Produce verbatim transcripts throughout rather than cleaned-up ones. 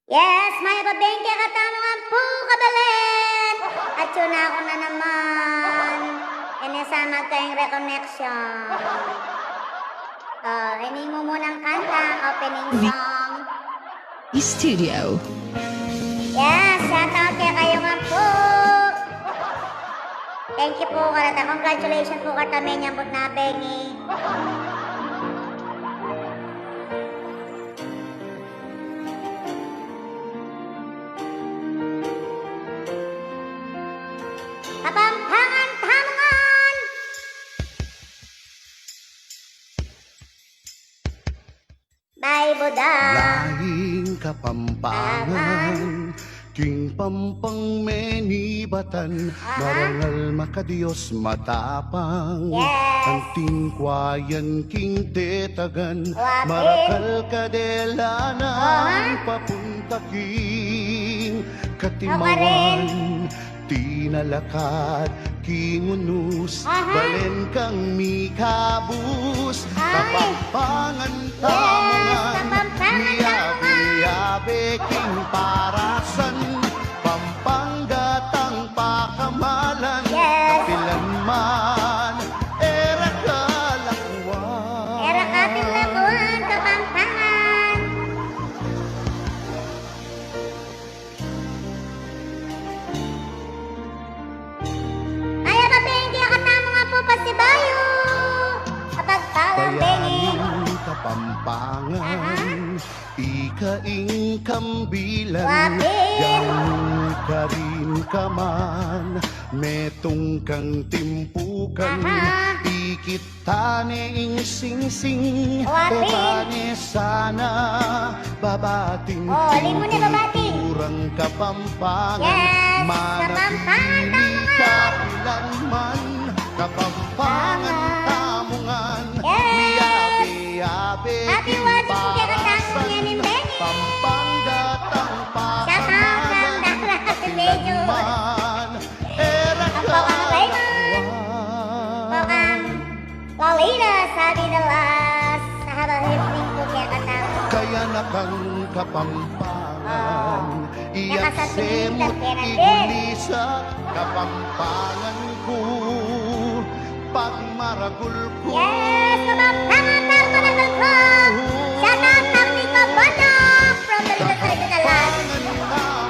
Yes, mayap a beng kekatamu ngan pu, ka-Belen. Atyu na ku na naman. E ne sana magkaing reconnection. O, ini mumunang kanta, opening song. Studio. Yes, shout out kekayu ngan pu. Thank you pu kareta. Congratulations pu kareta, menyambut na bengi. Kapampangan tamu ngan. Bay Buda. Laing Kapampangan, king pampang menibatan, aha, marangal, makadios, matapang. Yes. Anting kuayan king tetagan, wapit, marakal, kadelanan, aha, papunta king katimawan. Tinalakat king unus, aha, balen kang mikabus. Ay. Kapampangan tamu ngan. Yes, Kapampangan tamu ngan. Miyabe-yabe king parasan, Pampanga tang pakamalan. Yes. Kapilan man, e ra kalakuan. E ra kalakuan, Kapampangan. Mayap a beng kekatamu ngan pu, pasibayu. Kapagpalang bengi. Bayaning Kapampangan, aha, ika ing kambilan. Wapit. Ganu karin ka man, metung kang timpukan. Aha. Ikit tane ing singsing, wapit, e tane sana babating. O, ali mu ne babating. King kulturang Kapampangan. Yes, manatili Kapampangan tamu ngan. Kapilan man, Kapampangan tamu ngan. Yes. Miyabe-yabe king parasan, happy watching pu kekatamu ngan, Neng Benny. Pampanga tang pakamalan. Shout out kang Dara Simejo. Kapilan man, e ra kalakuan. Ampo kang Raymond. Ampo kang Lalina Sabidalas, sa Habang Hipning pu kekatamu. Kaya na kang Kapampangan, o, iyak semut, igulisak, Kapampangan ku, pagmaragul ku. Yes, Kapampangan, pagmaragul ku. Shout out kang Nico Bono from Balikan, Balikan, Balikan.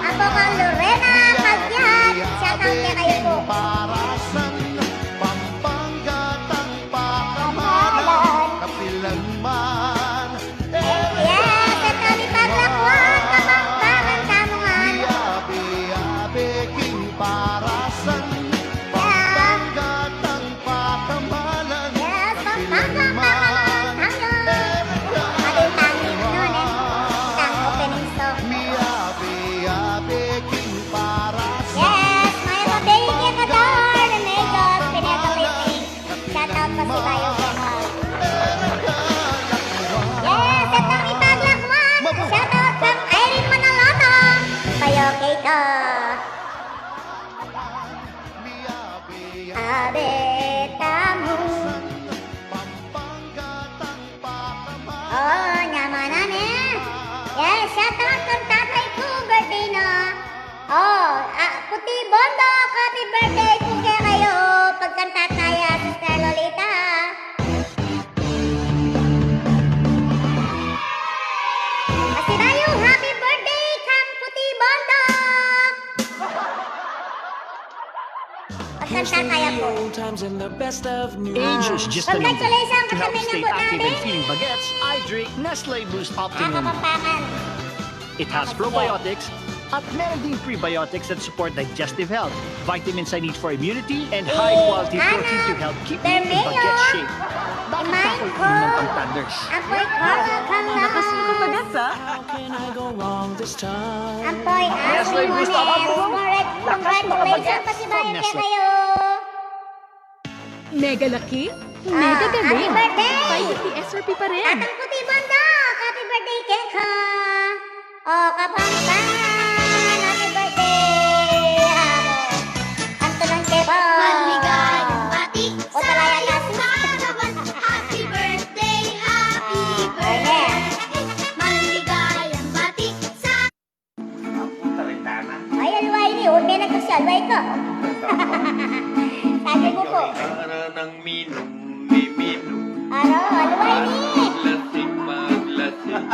Ampo kang Lorena Cagliat, shout out kekayu pu. Parasan, Pampanga tang pakamalan, kapilan man. Yes, e kami paglakuan, Kapampangan tamu ngan. Miyabe-yabe king parasan, Pampanga tang pakamalan. Yes, Pampanga, pakamalan tamu. Ate, tangis nun e. Tang opening song. Miyabe-yabe king parasan. Yes, mayap a beng kekatamu, Remedios Pineda Whitney. Shout out, pasibayu keka. Yes, e kami paglakuan. Shout out kang Irene Manaloto. Bayu keka. Abe tamu. O, nyaman na ne. Yes, shout out kang tatay ku, birthday na. O, a, Puti Bondok, happy birthday pu kekayu. Pagkanta taya, Sister Lolita. Pasibayu, happy birthday kang Puti Bondok. Pagkanta taya pu. Age is just a number. Congratulations, to help stay active and feeling bagets, I drink Nestle Boost Optimum. It has probiotics at meron ding prebiotics that support digestive health, vitamins I need for immunity, and high-quality protein to help keep me in baget shape. Bakit pa ako iinom ng Thunders? Apoy ko, malakas yung bagets, ah. Apoy, Nestle Boost Optimum. Congratulations, pasibayu kekayu. Mega laki, mega galing. Happy birthday! Five fifty S R P pa rin. Tatang Puti Bondok, happy birthday keka. O, Kapampangan, happy birthday. Amo. Anto nang keba? Maligayang bati sa iyong kaarawan. Happy birthday, happy birthday. Maligayang bati sa Alway ku. Sabi mu pu. Para nang minum, miminum. Aro, alway ni. Maglasing, maglasing.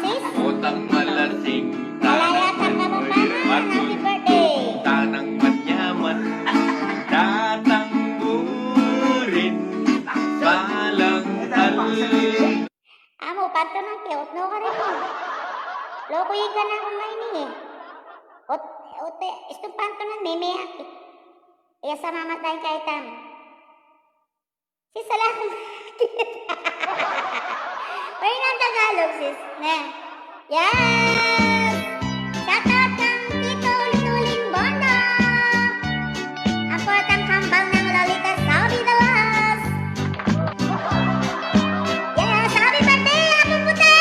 Sis? Utang malasing. Malaya ka na ba? Happy birthday. Tanang manyaman. Tatang burin. Balang tal. Amu, pantunan ke, utno ka rin mo. Loku ika na kung may ni. Ot, ot, istung pantunan, meme aki. Iya sa mamatay kay tam. Si salam. Pwede ng Tagalog, sis. Ne. Yes! Shout out kang Tito Lituling Bondo! Ang potang kambal ng Lolita Saudi Dalas! Yes! Happy birthday, Apo Puti!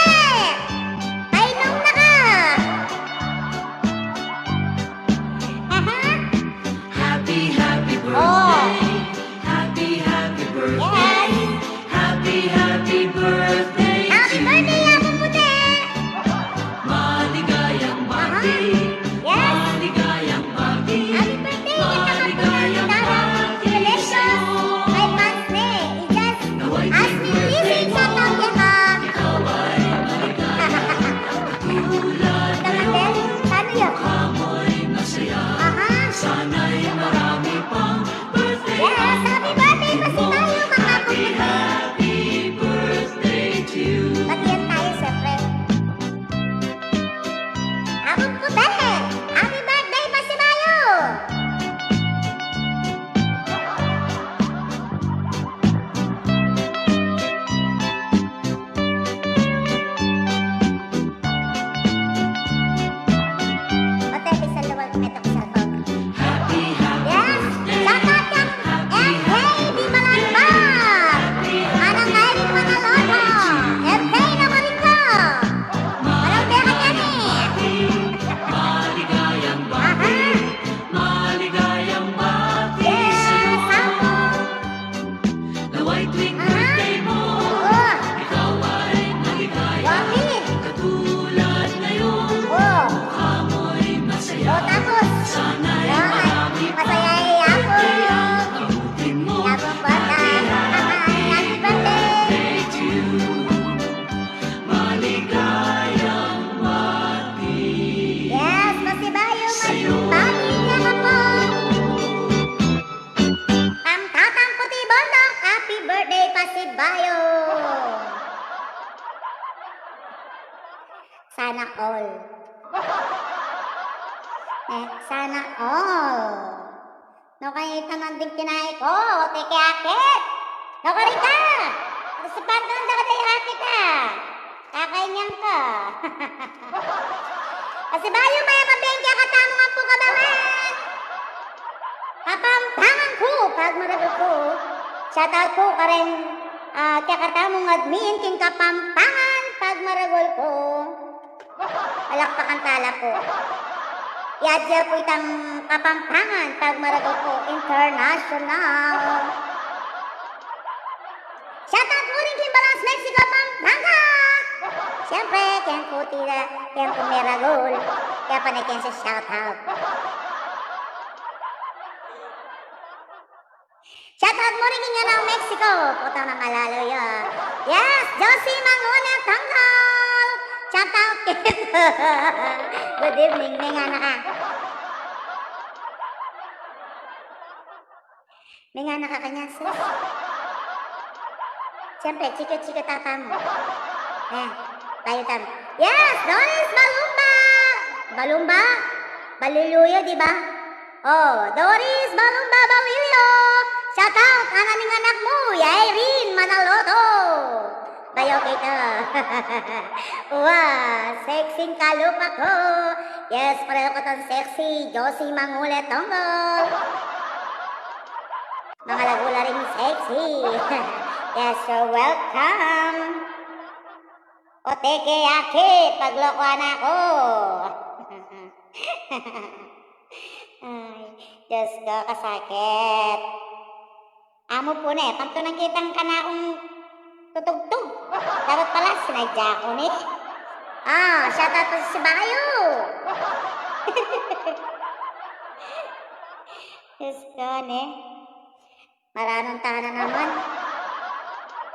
Painom na ka! Aha! Happy, happy birthday. Oh. Happy, happy birthday. Yes. Happy, happy birthday. Happy birthday, Apo Puti. Maligayang bati. Aha. Yes. Maligayang bati. Happy birthday, maligayang bati. Congratulations. Kay fans ni. Just ask me, please, shout out ya ka. Ikaw ay maligaya. Tulad ngayon, paano yan? Mukha mo'y masaya. Aha. Sana'y marami pang birthday. Yes, happy birthday, Pasibayu, mga Happy, happy birthday to you. Batian tayo, siyempre. Abot ko, te. Happy birthday, Pasibayu. Mate, bisa luwag, metok sa to. Happy, happy birthday. Yes! Shout out kang M K di Malangbang! Manang Irene Manaloto! M K na pa rin ko! Manang Beka yan eh! Maligayang bati, aha, maligayang bati sa'yo. Yes! Apo! Nawa'y tuwing birthday mo, ikaw ay maligaya. Katulad ngayon, mukha mo'y masaya. Sana'y marami pang birthday ang abutin mo. Happy, happy birthday to you. Maligayang bati. Yes, Pasibayu, maligayang bati ka po. Pang Tatang Puti Bondok, happy birthday, Pasibayu! Sana all. Eh, sana all. No, kaya ita man ding kinain ko, o teke akit. No, karita. Sa pantan da ka tayo akit, ah. Kakain yan ka. Pasibayu, mayap a beng kekatamung ampo kabangan. Kapampangan ku, pagmaragul ku. Shout out ku karing, ah, kekatamung admin king Kapampangan, pagmaragul ku. Palakpakan tala pu. Yadya pu itang Kapampangan, pagmaragul ku, international. Shout out mu rin king Balas, Mexico, Pampanga! Siyempre, keng Kutila, keng Pumeragul, kaya pa na keng sa shout out. Shout out mu rin king Anao, Mexico, putang na malalu ya. Yes, Josie Manguna Tanggol! Shout out! Good evening, mengana ka. Mengana ka kanyan, sus. Siyempre, chika-chika tata mu. Eh, tayo tam. Yes, Doris Balumba! Balumba? Balilio, di ba? Oh, Doris Balumba Balilio! Shout out, anak ning anak mu, i Irene Manaloto! Bayu kita. Wa, sexy kalupa ku. Yes, pareho ku tang sexy, Josie Mangule Tonggol. Mangalagu la ring sexy. Yes, you're welcome. O teke akit, paglokuan na ku. Ay, Diyos ko, kasakit. Amu pu ne, pantunan kitang kanakung tutugtug. Dapat pala, sinadya ku ne. Ah, shout out pu sa Sibayu. Diyos ko, ne? Maranong tana naman.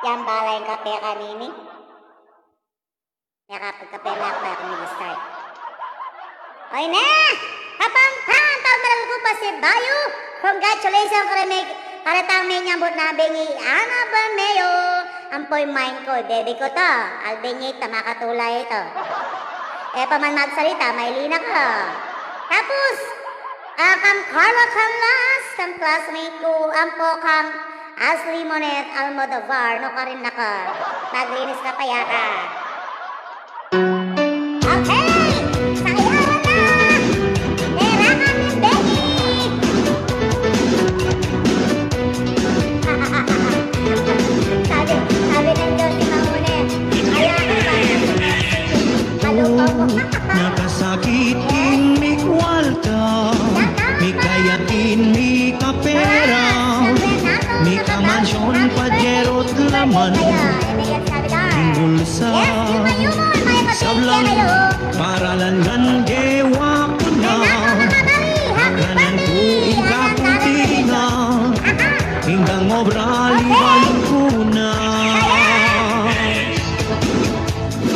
Yan bala ing kape kanini. Mekapagkape na ako, bago mag-start. Oy ne! Kapampangan, taung maragul ku pasibayu! Congratulations karing me-, karetang menyambut na bengi, Ana Bermeo. Ampo ing main ku, baby ku to. Albengi ta, makatula ita. E pa man magsalita, mailina ka. Tapos, ah, kang Carla Canlas, kang classmate ku, ampo kang Ashley Monet Almodovar, nukarin na ka. Maglinis ka pa yata. Okay! Sayawan na! Pera kami, Becky! Sabi, sabi ng Diyos ni Mamone, kaya ka ba? Malupaw mo. Nakasakit in mikwalta, mikayat in mikapera, mikamansyon, pajero't laman, ding bulsa sablang paralan ngan gewa ku na. Makanan ku ing kaputingan, ing kang obra liwan ku na.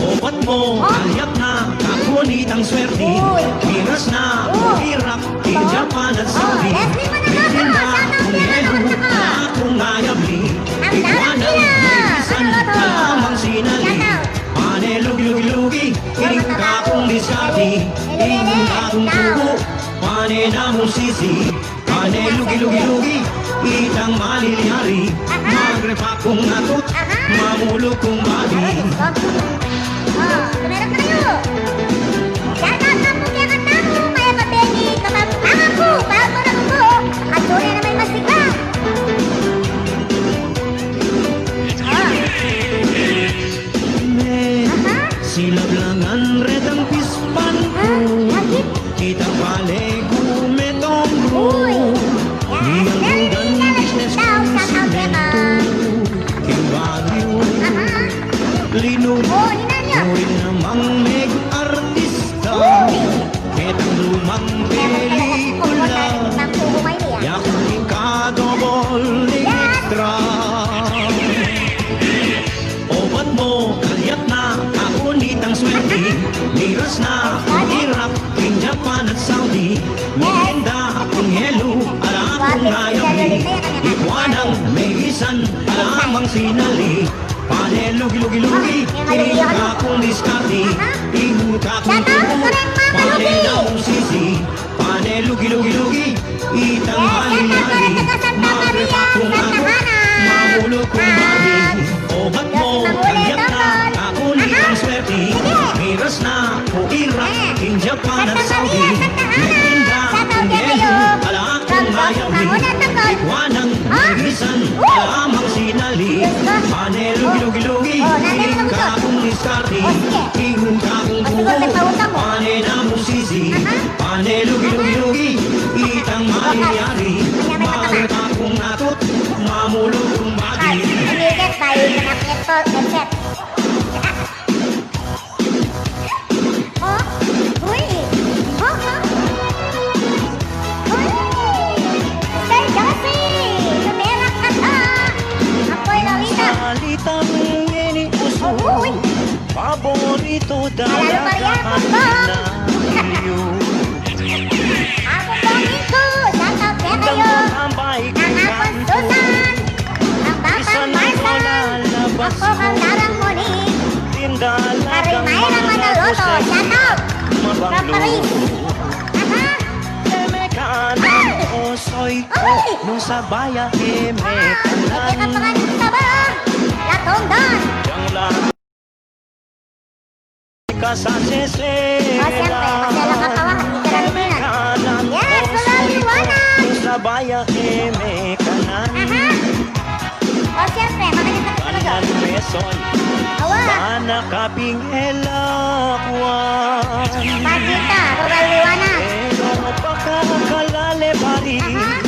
Obat mo, aliak na, kaku nitang swerte. Miras na, Iraq, king Japan at Saudi. Tinda kung yelu, akung ayabli. Iguanang bisan, tamang sinali. Pane lugi-lugi-lugi, ining kakung diskarte. Ining kakung tubu, pane na mu sisi. Pane lugi-lugi-lugi, itang malilyari. Magrepak kung atut, mamuluk kung babi. O, tumerok na kayu. Shout out na pu kaya kang tamu, kaya ka Benny, Kapampangan ku, bago na ku, at tunay na may masika. O. Me, silablangan retang pispan ku. Kita pale gumetong ku. Uy. Yes, very good. Shout out, shout out, shout out. King Baguio. Linun. O, linun ya. Murin namang meg-artista. Uy. Ketang lumang pelikula. Yaku ning ka-double extra. Obat mo, kalyat na, aku nitang swerte. Miras na, Iraq, king Japan at Saudi. Mitinda akung yelu, ala akung ayabli. Iguanang megisan, ala mang sinali. Pane lugi-lugi-lugi, ining kakung diskarte. Ining kakung tubu, pane na mu sisi. Pane lugi-lugi-lugi, itang malilyari. Magrepak kung atut, mamuluk kung babi. Obat mo, kalyat na, aku nitang swerte. Miras na, Iraq, king Japan at Saudi. Mitinda akung yelu, ala akung ayabli. Iguanang megisan, ala mang sinali. Pane lugi-lugi-lugi, ining kakung diskarte. Ining kakung tubu, pane na mu sisi. Pane lugi-lugi-lugi, itang malilyari. Magrepak kung atut, mamuluk kung babi. Ay, umiikit, bay, kanakit ko, headset. O, uy. O, o. Uy. Sir Josie, tumerak ka pa. Ako'y Lolita. Salitang ini uso. O, uy. Paborito talaga. Malalu pa rin ako, Bong. Ako, Bong, ito. Shout out kaya kayo. Ang akong Susan. Ang batang Marsan. Ako, ang darang Moni. Kari Myra Manaloto. Shout out. From Paris. Aha. Ay! Uy! Nung sabaya, e, me, ah, kanan. Ika pa nga nung saba. Latondan. Yang la- Ka sa sesela. O, siyempre, masela ka pa, wa. Hindi ka lang ipinan. Yes, Kuya Liwanag. Sabaya, e, me, kanan. Aha. O, siyempre, makinig ka talaga. Kanan, me, sol. Awa. Sana kaping elakwan. Pakita, Kuya Liwanag. Pero pakakalale pa rin. Aha.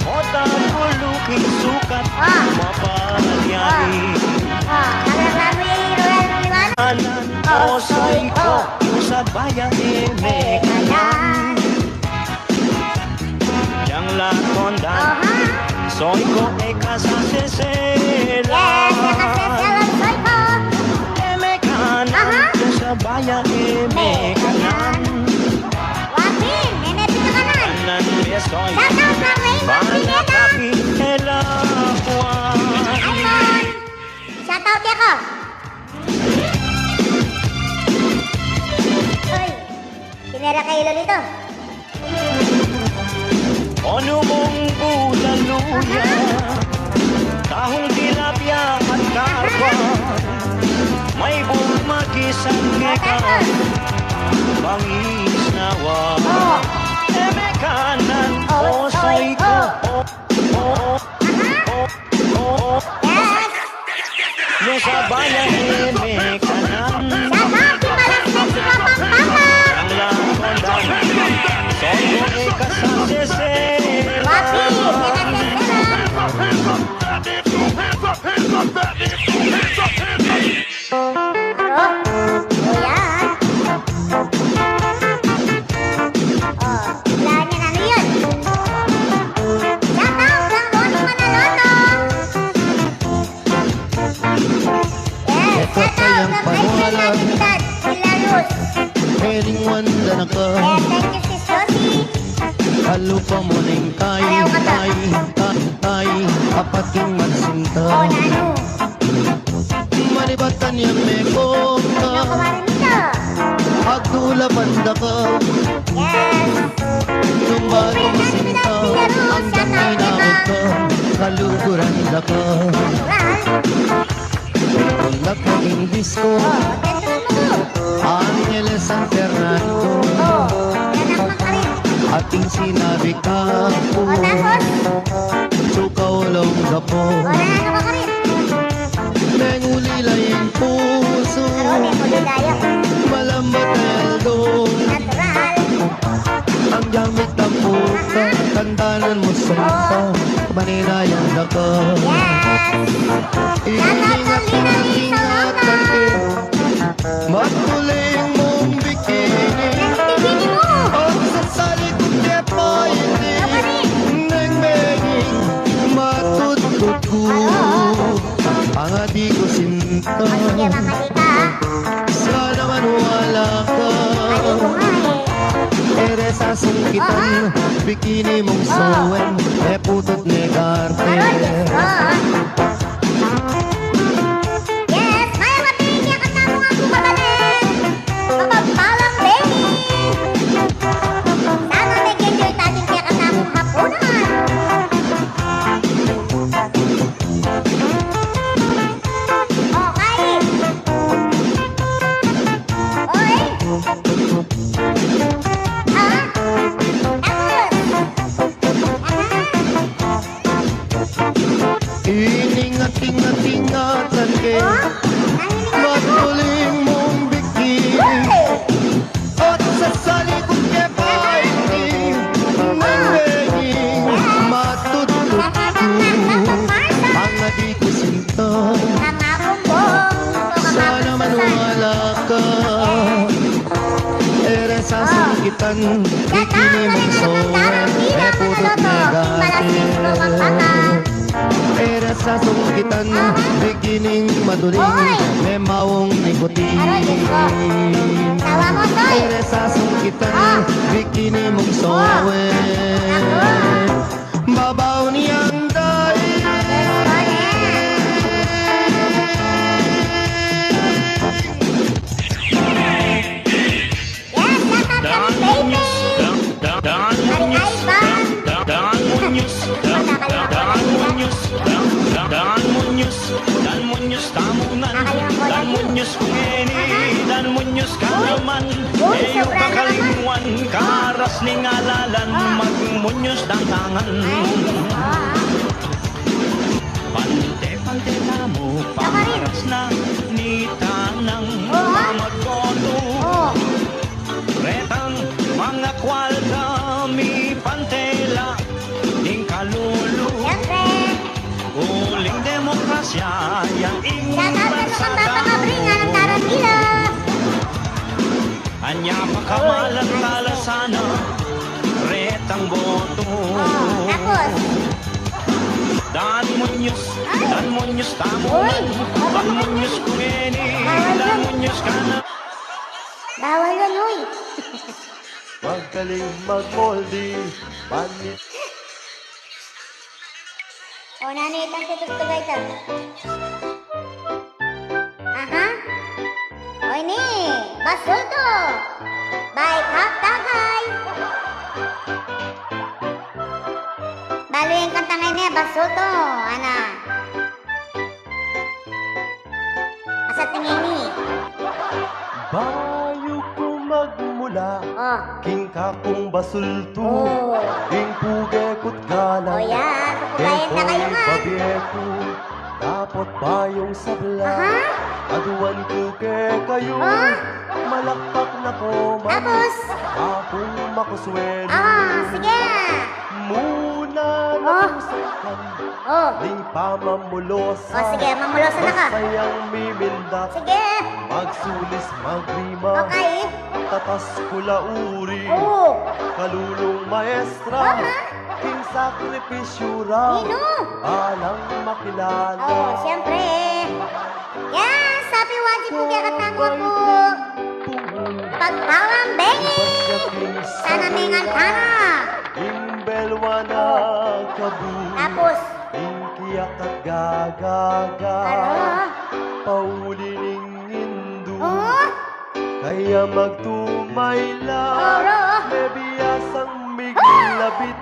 O tapuluking sukat, ah, mapalyari. Ah, ah, kaya kami, Royal Iwan. Anan, ah, o soy ko, ah, usabaya, e, me, kanan. Yang Lakondan. Aha. Soy ko e kasasesela. Yes, e kasesela, soy ko. E me kanan. Aha. King sabyan e me kanan. Wapin, e me pinakanan. Kanan me soy. Shout out kang Raymond Pineda. Bana kapi e lakwan. Raymond. Shout out ya ko. Uy. Pinera kay Lolito. O numung bulaluya, tahong tilapia at karpa, may bumagis ang ngeka, bangis nawa. Oh. E me kanan, oh, soy ko. Oh, oh, oh, oh. Yes. Nung sabyan e me kanan. Shout out, Zimbalas, Mexico, Pampanga. Ang lakwan dang soy ko e kasasese. Wapi, e kasasese. Aro? O, yan. O, kailangan niya na yun. Shout out kang Ronnie Manaloto. Yes, shout out kang Aisha Natividad, Belarus. Yes, thank you, Sis Josie. Alupa mu ning kai, pareho ka ba? Kai, kai, kai, apat king mansinta. O, nanu? Manibatan yang mekong ka. Nanu, kumare nito? Agdula panda ka. Yes. Nung bago masinta, ang dami na ka, kaluguran da ka. Tulak maging disco, Angeles, San Fernando. Ating sinabi ka po, sukaw long gapo. Mengulila ing pusu, malambat a aldong. Ang gamit na puta, tandanan mu santa, maninayan da ka. Yes. Iningat-ingat, ingatan ke, matuling mung bikini. Ang sasali ku ke paiti, neng meging matutut ku. Pangadi ku sinta. Sana maniwala ka. E re sasungkitan, bikini mung sowen, e putut ne garte. Yes, mayap a tingin kaya katamu nga kumabaling. Mapagpalang day. Sana nag-enjoy tating kaya katamung hapunan. Okay. Oy. Ah? Tapos. Aha. Iningat-ingat, ingatan ke, matuling mung bikini. At sa salikod ke paiti, nang meging matutut ku. Ang adi ku sinta, sana maniwala ka. E re sasungkitan, bikini mung sowen, e putut ne garte. E re sasungkitan, bikining matuling, memaung nikutin. E re sasungkitan, bikini mung sowen, babaw ne yang daing. Yes, shout out kang Baby. Dan, Dan, Dan Muñoz, Dan, Dan Muñoz, Dan, Dan Muñoz, Dan, Dan Muñoz, Dan Muñoz, tamunan, Dan Muñoz, kung ini, Dan Muñoz ka naman. Uy, e yu sobra na naman. Kakalimuan, karas ning alalan, magmuñoz dang tangan. Ay, Diyos ko. Pante-pante tamu, pamaras na nita nang mamagboto. Retang mangakwalta, mipante la ning kalulu. Siyempre. Uling demokrasya, ya ing bansa tamu. Shout out sa mga Papa Kabring, Anong Tarantila. Anya, pakamalan tala sana. Retang boto. Oh, tapos? Dan Muñoz, ay! Dan Muñoz, tamu. Uy! Naman. Dan Muñoz, kumeni. Bawal Dan yun. Muñoz, kana. Bawal yun, uy. Magaling magmolde, panit. O, nanu itang tutugtug a ita? Aha. O, ini, Basulto. By Kap Takay. Balu ing kantang ini, Basulto. Ana. Asa tingin ni? Bayu ku magmula, oh, king kakung Basulto, oh, ing puge ku't galang. O yan, papabayan na kayu ngan. Babie ku, dapot bayung sabla. Aha. Aduan ku kekayu. Oh. Malakpak na ko man. Tapos? Akung makuswelu. Ah, sige. Muna na, oh, kung saan ka. Oh. Ning pamamulosa. O, sige, mamulosa na ka. Masayang mimindak. Sige. Magsulis, magrima. Okay. Tatas ku lauri. Oo. Kalulung maestra. Aha. King sakripisyu ra. Ninu? Alang makilala. O, siyempre. Yes, happy wajib ku kekatamu ku. Pagpalang bengi. Sana mengan tana. Ing belwa na kabu. Tapos? Ing kiyakat gagaga. Aro? Pauli ning indu. Oh? Kaya magtumay la. Aro? Mebiasang miglabit.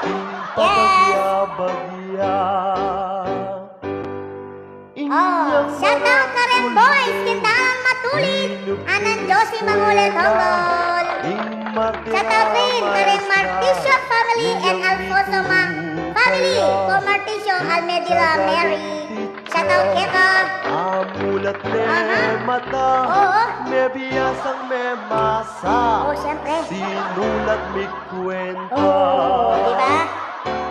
Ing pabagya-bagya. Oh, shout out karen Boys Quintalan Matulid, anan Josie Mangule Tongol. Shout out rin karen Marticio family and Alfonso Ma family, ko Marticio Almedila Mary. Shout out keka. Amulat ne mata, oo, mebiasang memasa. Oh, syempre. Sinulat mi kuwenta. Oo, di ba?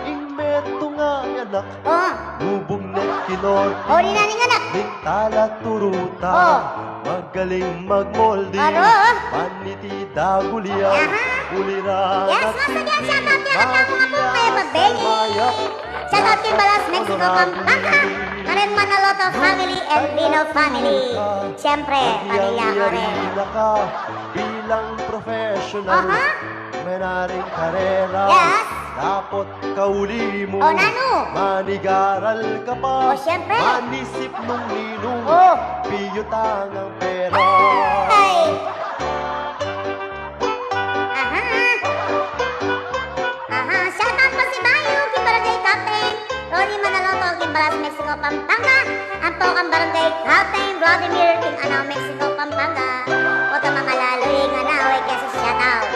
Ing metung a anak, oh, lubung ne't kinorte. Oh, di na ning anak. Ning tala turuta. Oh. Magaling magmolde. Aro. Paniti dagul ya. Aha. Ulira. Yes, once again, shout out ya kang mga pong may pagbengi. Shout out king Balas, Mexico, Pampanga. Karen Manaloto family and Vino family. Siyempre, pamilya ko rin. Bilang professional. Aha. Menaring karera. Yes. Dapot kauli mu. O, nanu? Manigaral ka pa. O, siyempre. Manisip nung ninung. O. Piyutang ang pera. Ay. Aha. Aha. Shout out pa si Bayu, king Barangay Captain Ronnie Manaloto, king Balas, Mexico, Pampanga. Ampo kang Barangay Captain Vladimir, king Anao, Mexico, Pampanga. Oto, mangalalu ing Anao, e, kaya sa shout out.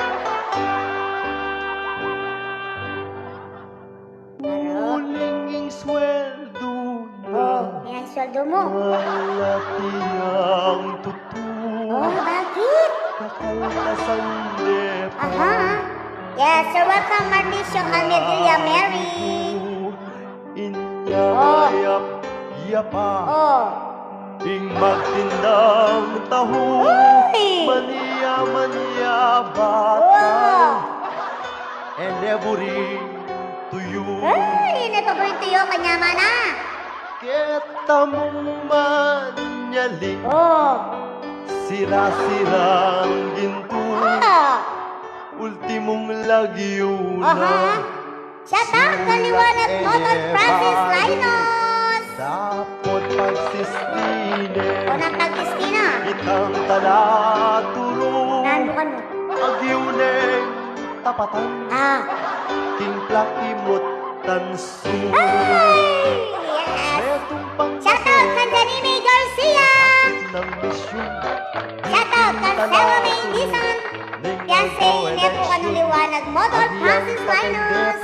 Uling ing sweldo na. Oh, yan sweldo mu. Malati ang tutu. Oh, bakit? Kakaltasan de pa. Aha. Yes, you're welcome, Marticio Almedilla Mary. Inya, oh, yap, yapa. Oh. Ing magtindang tahu. Uy! Mania, mania, bata. Oh. Ene buri tuyu. Ay, ene pa buri tuyu, kanya mana. Keta mung manyaling. Oh. Sira-sirang gintu. Ah. Ultimong lagyu na. Aha. Shout out kang Liwanag Motor Francis Linus. Dapot pagsistine. O, nang pagsistina. Itang talaturu. Nanu ka nu? Agyu neng tapatan. Ah. King plaki mut tansu. Ay! Yes. Shout out kang Janine Garcia. Nang misyun. Shout out kang Sarah May Dizon. Fiancé, ine pu kang Liwanag Motor, Francis Linus.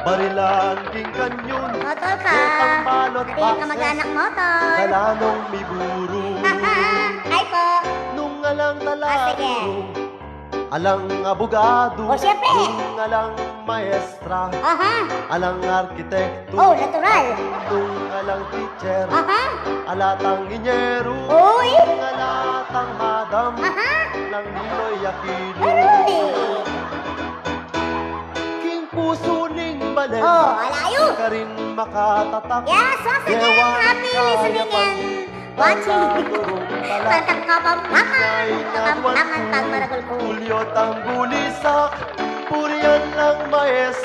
Barilan king kanyun. Motor ka. Ating kamag-anak motor. Kalanong miburu. Hi po. Nung alang tala. Ah, sige. Alang abogado. O, syempre. Nung alang maestra. Aha. Alang arkitekto. Oh, natural. Nung alang teacher. Aha. Ala tang inyeru. Uy. Nung ala tang madam. Aha. Nang Ninoy Aquino. Aray. Oh, alayu. Yes, once again, happy listening and watching. Kantang Kapampangan, Kapampangan pag maragul ku.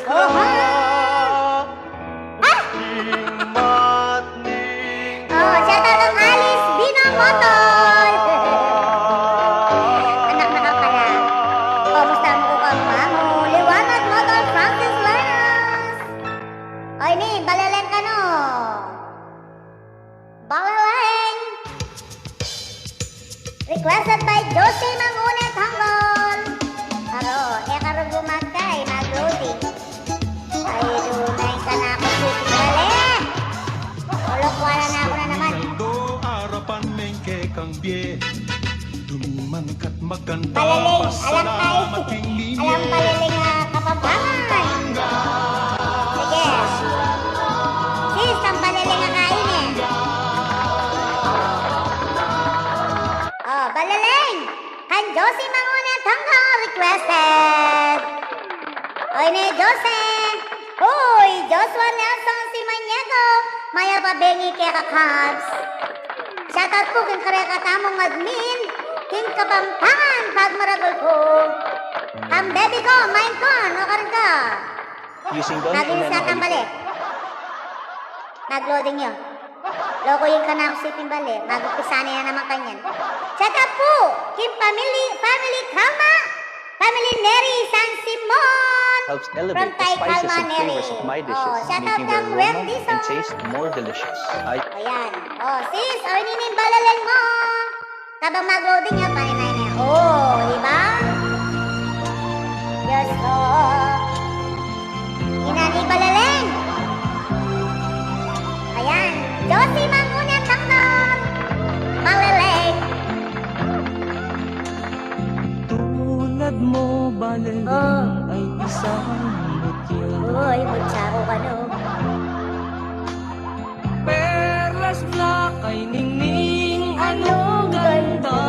Oho. Ah! Oh, shout out kang Alice Bino Motol. Anak na ka pala. Kumusta mu ku kang Mamu Liwanag Motol Francis Lanas? O, ini, Baleleng kanu. Baleleng. Requested by Josie Mangune Tanggol. Aro, e ka rugu magkay, mag-loading. Ay, dunay ka na ku, Sweet Bale. Olokwala na ku na naman. Baleleng, alang kay, alang Baleleng, ah, Kapampangan. Sige. Sis, ang Baleleng a kain e. Oh, Baleleng. Kang Josie Mangune Tanggol requested. Oy, ne, Josie. Uy, Joshua Nelson Simaniego, mayap a bengi keka, Cubs. Shout out pu king kareng katamung admin king Kapampangan pag maragul ku. Kang baby ku, Maine Coon, o karin ka. Mag-inis na tambale. Mag-loading yu. Loko, ing kanaku Sweet Bale, mag-umpisa na naman kanyan. Shout out pu king family, family Calma, family Neri San Simon. From Tay Calma Neri. Oh, shout out kang Ren Dizon. O, yan. O, sis, o, ini ing Baleleng mu. Kabang mag-loading ya, paninay na. O, di ba? Diyos ko. Ina ni Baleleng. Ayan. Josie Mangune Tanggol. Baleleng. Tulad mo, Baleleng, ay isang mutya. Uy, mutya ku kanu. Perlas na kay ningning, anong ganda.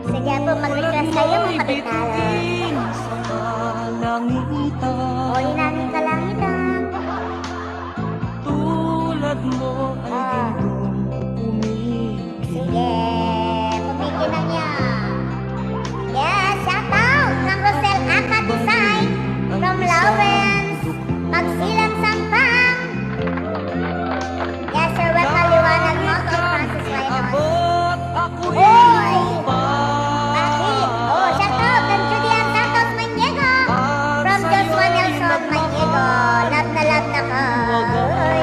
Sige pu, mag-request kayu, mga kabitala. O, ina ning kalangitan. Tulad mo ay gintong umi- Sige, kumikinang ya. Yes, shout out kang Rosel Aca Design from Lawrence, Magsilang, Sampang. Yes, Sir Wet Maliwanag Motol Francis Reynos. Oy! Bakit? Oh, shout out kang Julian Santos Maniego from Joshua Nelson Maniego. Love na love na ka. Oy!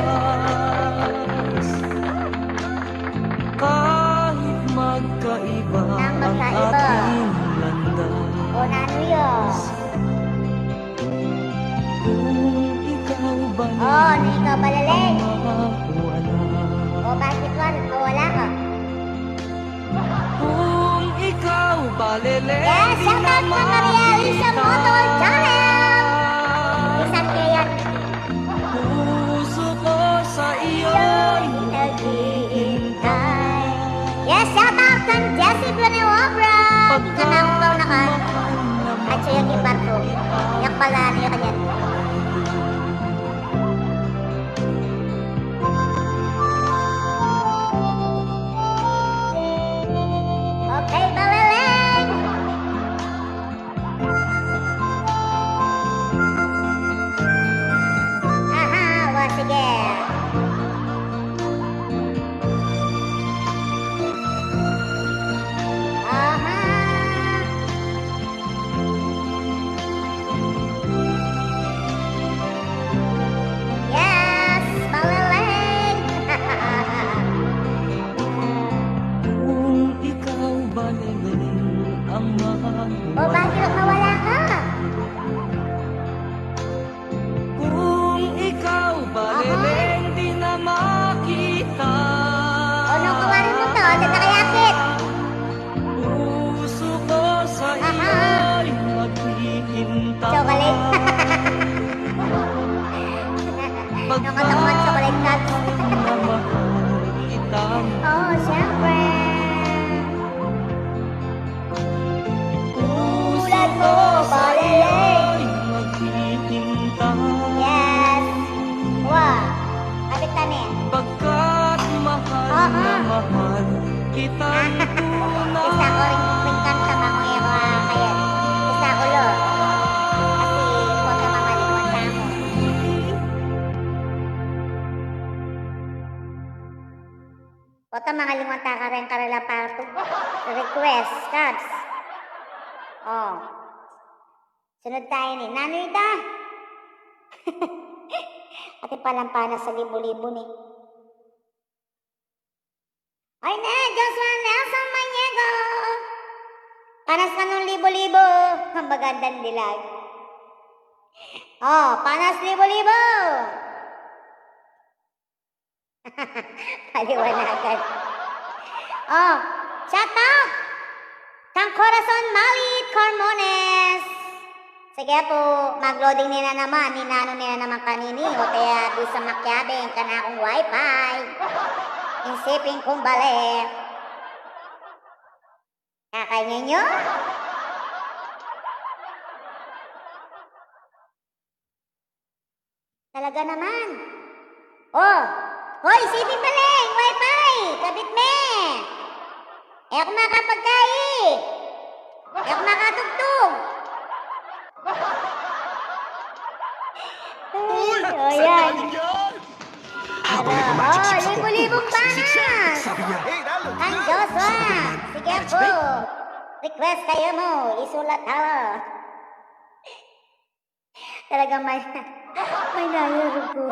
Kahit magkaiba ang ating landas. O, nanu yu? Kung ikaw ba, o, nung ikaw ba, Leleng? Makuha na. O, bakit wal-, o, wala ka? Kung ikaw ba, Leleng, yes, shout out kang Maria Alicia Motol Janel. Bisan ke yan. Puso ko sa iyo'y naghihintay. Yes, shout out kang Jessie Villanueva. Ika na ang pang nakan. At siya yung ibarko. Yak pala, ano yung kanyan. Okay, Baleleng. Aha, wa, sige. Aha. Yes, Baleleng. Kung ikaw ba, Leleng, ang mahal. O, bakit nawala ka? Kung ikaw ba, aha, Leleng, di na makita. O, nung kawarin mu to, di na kayakit. Puso ko sa, aha, iyo'y maghihintay. Chocolate. Nung kataman chocolate cups. Pagmamahal kita. O, siyempre. Tulad mo Isa ko rin, rin kanta, manguya ko, ah, kaya. Isa ko, lo. Kasi, kota mangalingwan tamu. Kota mangalingwan ta kareng karela partu. Request, Kabs. O. Sunod tamu ini. Nanu ita? Atin palang panas a libu-libu ini. Ay ne, Joshua Nelson Maniego. Panas ka nung libu-libu. Ang magandang dilag. O, panas libu-libu. Paliwanagan. O, shout out kang Corazon Malit Cormones. Sige pu, mag-loading ne na naman, ninanu ne na naman kanini, o kaya bisa makiabe ing kanakung wifi. Isipin kung bale. Kakainga yu? Talaga naman. O! Hoy, isipin pala ing wifi! Kabit me! E ku makapagkai! E ku makatugtug! Uy! O, yan. Habang nagmamagic si Paco, libu-libung panas! Ang Joshua! Sige pu! Request kayu mu, isulat tala. Talagang may, may nayarugo.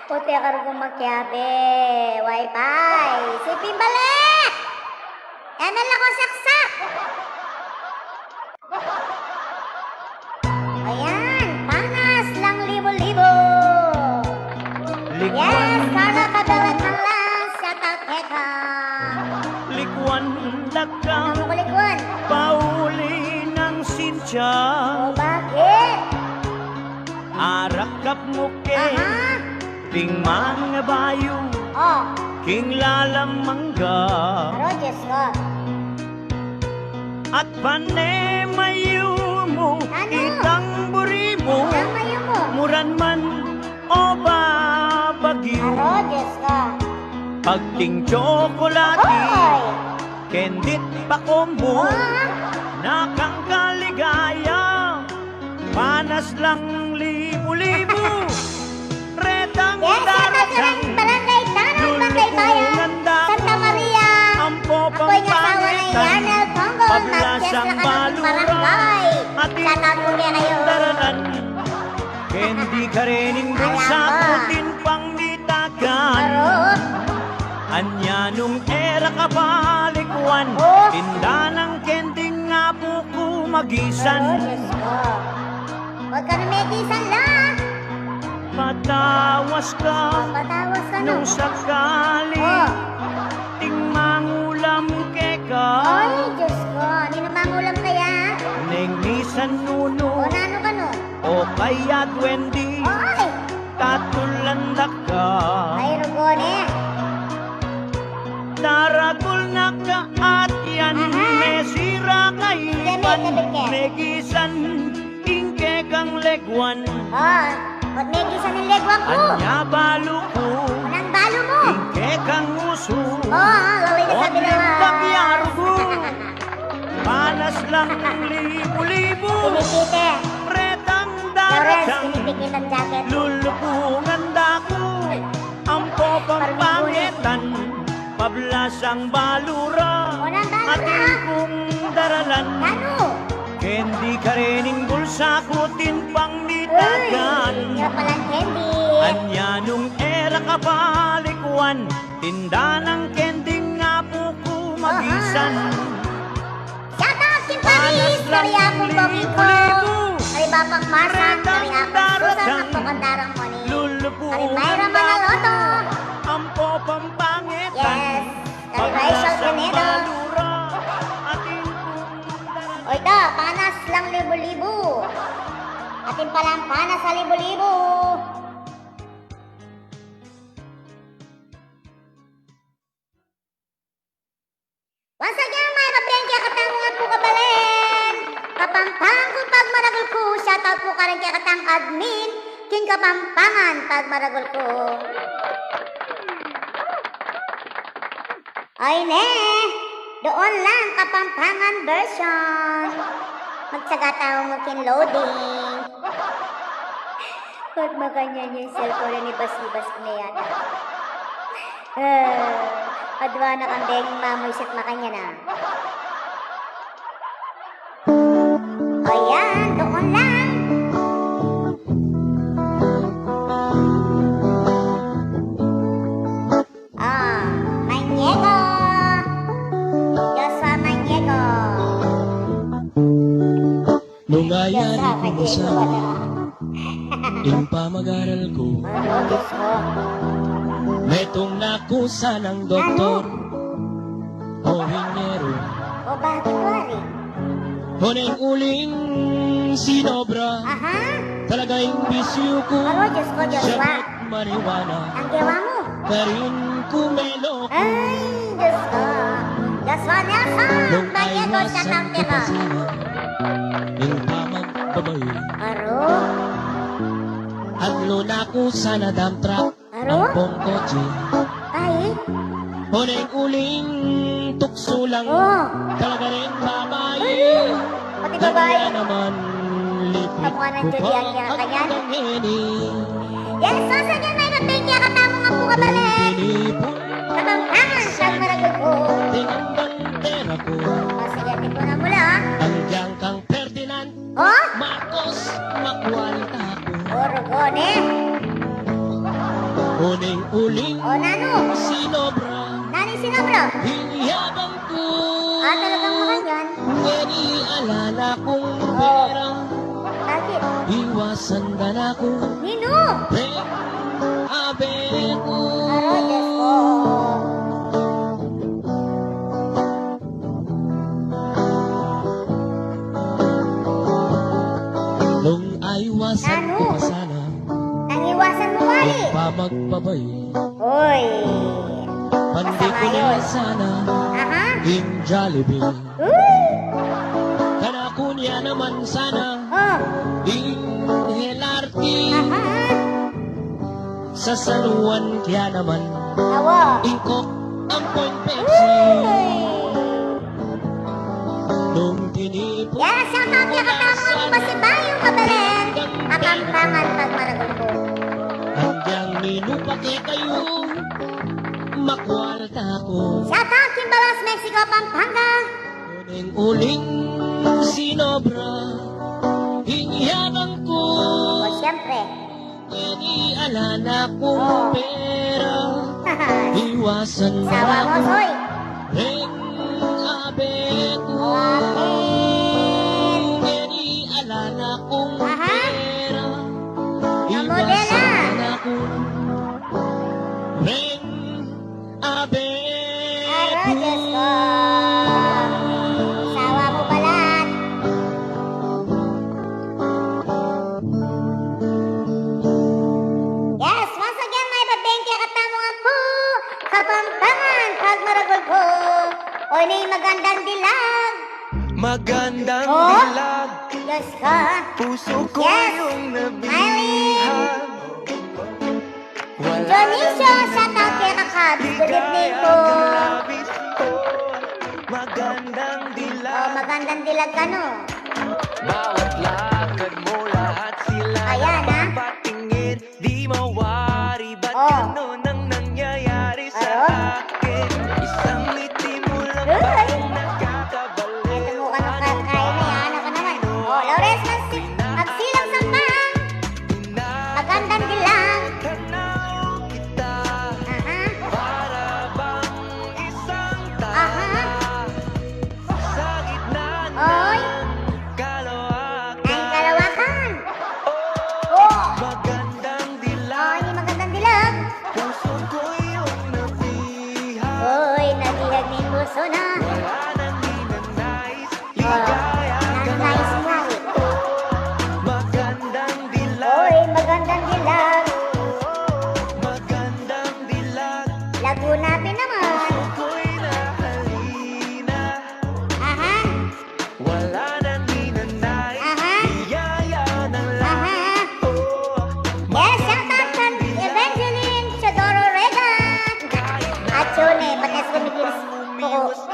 Puti ka rugo makiabe. Wifi. Isipin bale! Emel ako saksak! Ayan, panas lang libu-libu. Yes, Carla Cabela Canlas, shout out keka. Likuan da ka. Ano mu ku likuan? Pauli nang Sintia. O, bakit? Arakap mu ke. Aha. Ding mangabayu. O. King lalamangga. Aro, Diyos ko. At pane mayu mu, itang buri mu, muran man o babagyu. Aro, Diyos ko. Pagting tsokolati, kendit pa kombu, nakang kaligaya, panas lang libu-libu. Retang daratang, Barangay Tanang, Barangay Bayan, Santa Maria. Ako'y asawa ni Yanel Tongol, mag-guest na kami ng barangay. Shout out po kaya kayo. Kendi karening bulsa ku tin pangmitagan. Anya nung e ra ka balikuan, tinda nang kending apu ku magisan. Huwag ka na megisan la. Patawas ka. Patawas ka, no? Nung sakali, ting mangulam keka. Ay, Diyos ko. Ninu mangulam kaya? Neng misan nunu. O, nanu ka, no? O kaya duendi. Ay! Tatulan da ka. Ay, rugo ne. Daragul na ka at yan, aha, mesira kaipan, megisan ing kekang leguan. O, ba't megisan ing leguan ku? Anya balu ku. Anong balu mu? Ing kekang usu. O, o, gawin na sa binawa. Pagyarugu. Panas lang libu-libu. Pinikite. Retang daratang. Lawrence, pinipikit ang jacket. Lulukungan da ku. Ampo pampangetan. Pablasang balura. Atin kung daralan. Nanu? Kendi karening bulsa ku tin pangmitagan. Uy, nga palang kendi. Anya nung e ra ka balikuan, tinda nang kending apu ku magisan. Aha. Shout out king Paris, kari Apung Bobiko, kari Bapang Marsan, kari Apung Susan, Apung Kandarang Moni, kari Myra Manaloto. Ampo pampangetan. Yes, kari Rachel Pinedo. O ita, panas lang libu-libu. Atin palang panas a libu-libu. Once again, mga kabeng, kekatang apu kabalen, Kapampangan kung pagmaragul ku, shout out pu karing kekatang admin king Kapampangan pagmaragul ku. Ay ne, Doon lang, Kapampangan version. Magtsaga tamu king loading. Pag makanyan ya ing cellphone, ibas-ibas ne yata. Eh, padua na kang benging mamuisit makanyan, ah. O yan, doon lang. Ah, Maniego. Joshua Maniego. Nung ayari ku pa sana ing pamag-aral ku, metung na ku sanang doktor o inhinyero. O, bakit wari? O neng uling sinobra talaga ing bisyu ku. Aro, Diyos ko, Diyos ko. Maniwana. Ang gawa mu? Karin ku melok. Ay, Diyos ko. Joshua Nelson Maniego, shout out keka. Nung aiwasan ku pa sana ing pamagbabai. Aro. Adlu na ku sana dump truck. Aro? Ampong kotse. Ay. O neng uling tuksu lang talaga ring babai. Ay, pati babai. Kaya naman lipit ku pa hanggang ngeni. Yes, sasagyan na ing pagpinggyan katamu ngan pu, kabalen. Kapampangan pagmaragul ku. Tinandang pera ku. Sasagyan ne pu na mula, ah. Anggiyang kang Ferdinand. O? Marcos, makwalta ku. Orogon, e. O neng uling sinobra. Nanu ing sinobra? Ing yabang ku. Ah, talagang makanyan. Ngeni ala na kung pera. Bakit? Iwasan da na ku. Ninu? Reng abe ku. Aro, Diyos ko. Nung aiwasan ku pa sana. Nanu? Nung iwasan mu wari? Ing pamagbabai. Oy. Pandi ku ne sana. Aha. Ing Jollibee. Uy. Kanaku ne naman sana. O. Ing L R T. Aha. Sasaluan ke naman. Awa. Ing Coke ampong Pepsi. Uy. Nung tinipun. Yes, shout out kekatamu ngan pu, Basibayu, kabalen. Kapampangan pagmaragul ku. Anggiyang ninu pa kekayu, makwalta ku. Shout out king Balas, Mexico, Pampanga. Neng uling sinobra ing yabang ku. O, siyempre. Ngeni ala na kung pera. Iwasan da na ku. Sawa mu, Soy. Reng abe ku. Ngeni ala na kung pera. Iwasan da na ku. Reng abe ku. Aro, Diyos ko. Sawa mu balat. Yes, once again, mayap a beng kekatamu ngan pu, Kapampangan pagmaragul ku. O, ini magandang dilag. Magandang dilag. Diyos ko. Puso ko yung nabilihan. Dionisio, shout out keka Kabs. Good evening po. Magandang dilag. O, magandang dilag kanu. Bawat lakad mo, lahat sila napapatingin. Di mawari, ba't ganun ang nangyayari sa akin? Isang ngiti mo lang ba ang nakakabalik? Eto mo, kanu kakain na yan? Ano ka naman? O, Lawrence, magsi-, magsilang sampang. Magandang dilag. Aha. Aha. Oy. Ang kalawakan.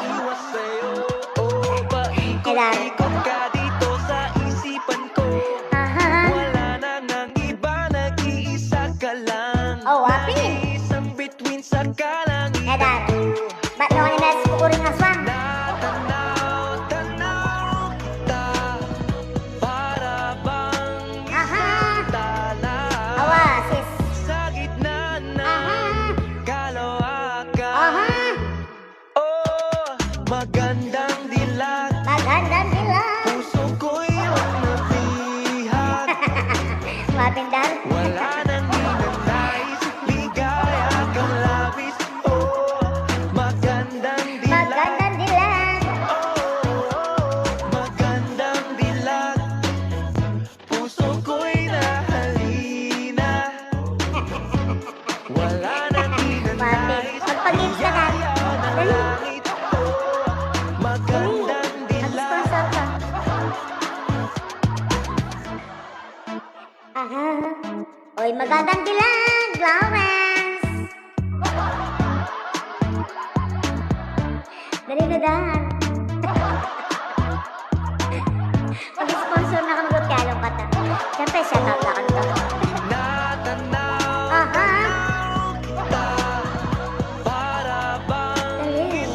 Iwas sa'yo, o, paikot-ikot ka dito sa isipan ko. Aha. Wala na nang iba, nag-iisa ka lang. Oh, wapi? Nag-iisang bituin sa kalangitan ko. Ba't mo kanina sa kukuring aswang? Natanaw-tanaw kita, para bang isang tala. Aha. Oasis. Sa gitna ng kalawakan. Aha. Oh, magandang dilag. Magandang dilag. Puso ko'y iyong nabihag. Mapindang. Wala nang ninanais, ligaya kang labis. Oh, magandang dilag. Magandang dilag. Oh, magandang dilag. Puso ko'y nahalina. Wala nang ninanais. Martin, magpag-games ka na. Dali. Magandang dilag. Mag-sponsor ka. Aha. Oy, magandang dilag, Lawrence. Dali na, Dan. Mag-sponsor na kami, magtialong ka ta. Siyempre, shout out na kami. Aha. Dali.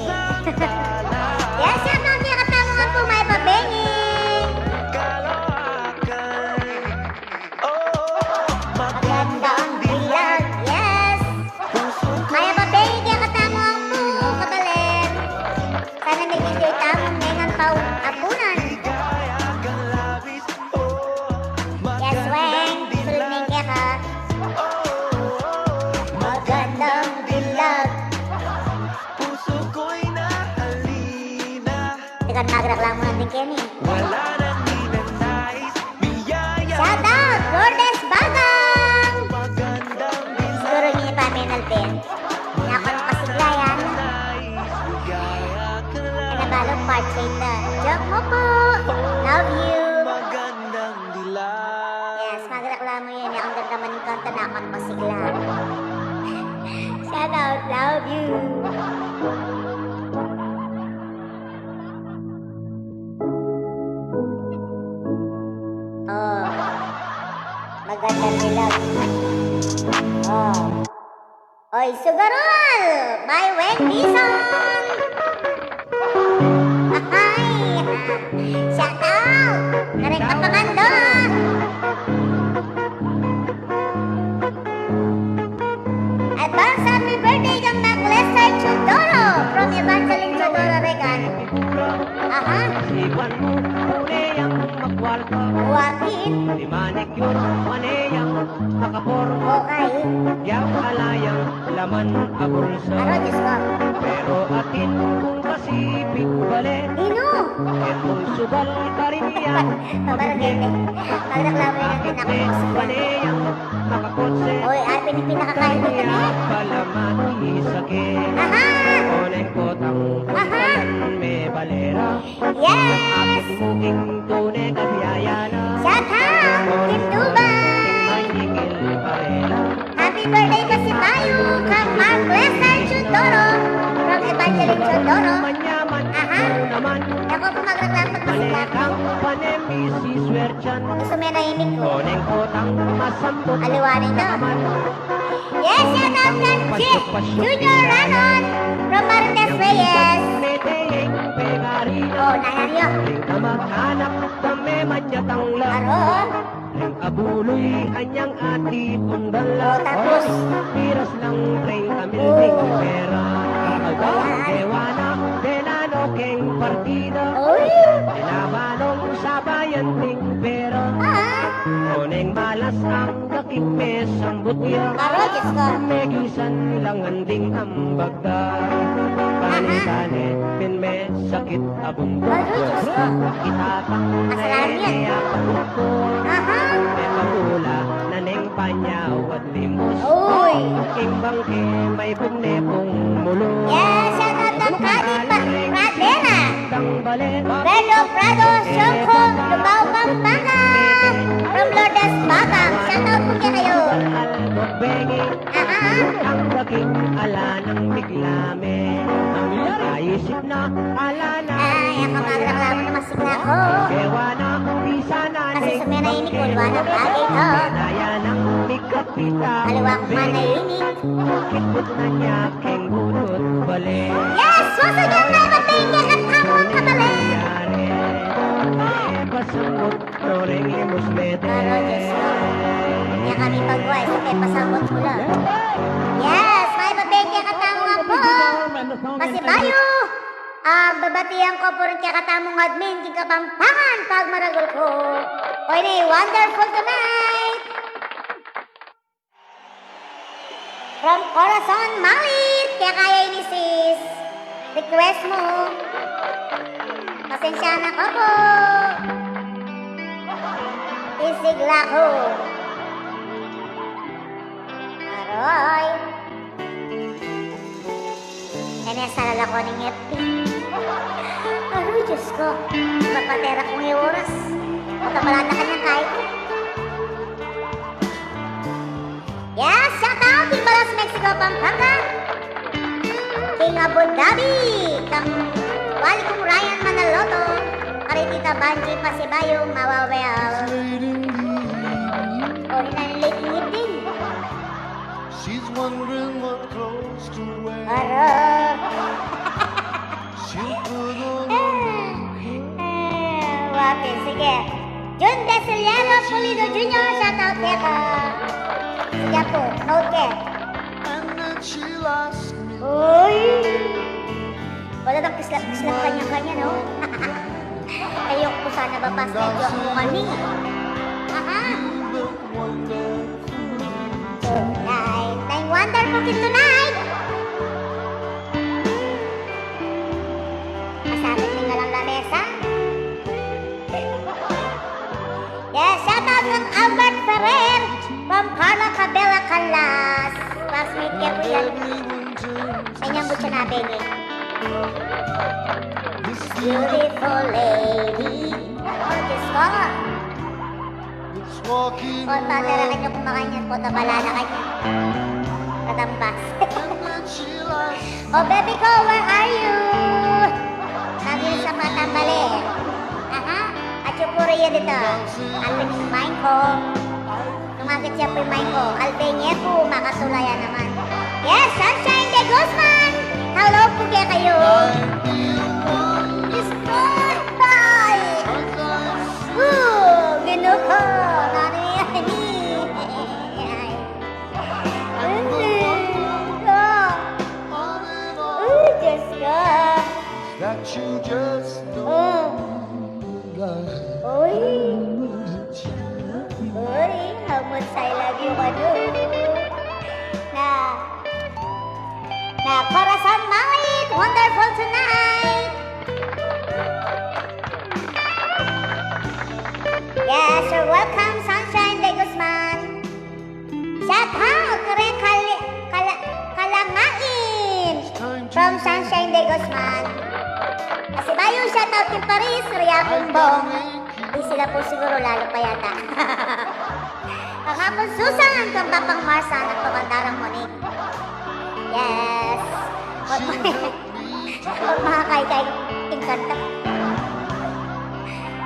Yes, shout out niya katamu nga pu, May Babengi. Maganda ang dilag. Yes. May Babengi, kaya katamu ang pu, kabalen. Sana nag-enjoy tamu ngening pau-apunan. Yes, Weng. Sulud ning keka. Magandang dilag. Teka, magreklamo na din keni. Shout out, Lourdes Bagang! Siguro ini pa menal din. Ini ako ng pasigla yan. Pinabalong part eight na. Joke mo po! Love you! Yes, magreklamo yan. Ini akong ganda maning kanta na ako ng pasigla. Shout out, love you! Oh. Magandang dilag. Oh. Oy, Sugarol! By Weng Dizon! Ay! Shout out! Kareng Kapakando! Advance happy birthday kang Mac Lester Teodoro from Evangeline Teodoro Regan. Aha. Sipan mu, pune yang magwarto. Wartin. Di manicure, pane yang makapor. Okay. Yang ala yang laman a bulsa. Aro, Diyos ko. Pero atin kung Pacific bale. Inu? Kung subal karin yang Pabarangay. Pagreklamo yan ang pinaka-, pane yang makakotse. Oy, ay, pinipinakakain ko na eh. Palamat isake. Aha! Oneng kotang aha! Me balera. Yes! Akin muking tune kabiayana. Shout out! Team Dubai! Happy birthday pa si Mayu, kang Mark Lester Teodoro, from Evangeline Teodoro. Aha. Naku po, magreklamo pag masikat. Gusto mo yan nahimik ko. Aliwa na ito. Yes, shout out kang Junior Ranon from Marites Reyes. Oh, nayan yun. Aro. Ning abuloy anyang ati pundala. O, tapos? Piras lang pring amilding pera. Agad dewa na denano keng partida. Uy! Dinabanong sabayan ding pera. Ah. Oneng malas ang daking mesambut ya. Aro, Diyos ko. Megisan lang anding ambag da. Aha. Kani-kani din me sakit a bungkuk. Aduh, Diyos ko. Itatang kasalanan yan. Aha. Mepabula na neng panyaw at limbus. Uy. King bangke may pugne pung mulu. Yes, shout out kang Kadi Pa-, Pradera. Pedro Prado, Siongco, Lubao, Pampanga. From Lourdes Babang. Shout out po kaya kayo. Aha. Ang daking ala ng bigla me. Ang naisip na Ay, ang kamag-reklamo na masigla ko. Kasi sa mena ini, kulwa na bagay ko. Aliwa ko man ay ini. Yes! Once again, may mabingit at tamang kabalen. Pero, Diyos ko. Kaya kami pagway, sa pepasagot ko lang. Yes, may mabingit at tamang ampong pasibayu. Ah, babatian ko pu rin kekatamung admin king Kapampangan pagmaragul ku. O ini, wonderful tonight. From Corazon Malit, kaya kaya ini sis. Request mu. Pasensya na ka pu. Isigla ku. Aroy. Kaya salala ku ning F B. Aroy, Diyos ku. Papatera kung oras. Makabalata ka niya kahit. Yes, shout out king Baras, Mexico, Pampanga. King Abu Dhabi, kang Wali kung Ryan Manaloto. Kari Tita Banji, pasibayu, mawawel. O, hinanlit ngiting. She's wondering what clothes to wear. Ara. She'll put on a Eh, wapi, sige. Jun Desiliano Pulido Junior, shout out keka. Sige pu, note ke. And then she'll ask me. Uy. Wala nang kislap-kislap kanya-kanya, no? Ayoko sana babas, medyo ako kami. Aha. Tonight, nine wonder bukid tonight. Masabit ning alang lamesa. Yes, shout out kang Albert Ferrer from Carla Cabela Canlas. Classmate ke pu yan. Kanyang butya na, Benny. Beautiful lady. Oh, Diyos ko. Kota, tera kanyo kumakanyan, kota bala na kanyo. Katambas. Oh, baby ko, where are you? Sabi sa patambale. Aha, at yung puro yan dito. Ang main ko. Tumakit siya po yung main ko. Albenye po, makatulaya naman. Yes, Sunshine de Guzman! Hello po kaya kayo. Diyos ko, bye! Ooh, Ginu ko, nani yan? Ay. Ooh, Diyos ko. That you just don't Oh. Uy. Uy, how much I love you, ano? Na, na, Corazon Malit, wonderful tonight. Yes, you're welcome, Sunshine de Guzman. Shout out kare Kali-, Kala-, Kalangain from Sunshine de Guzman. Kasi bayu shout out king Paris, Ria Kumbong. Di sila po siguro lalo pa yata. Kang Apong Susan, kang Papang Marsan, at kang Darang Monique. Yes. Pag mga kaikai, tingkanta.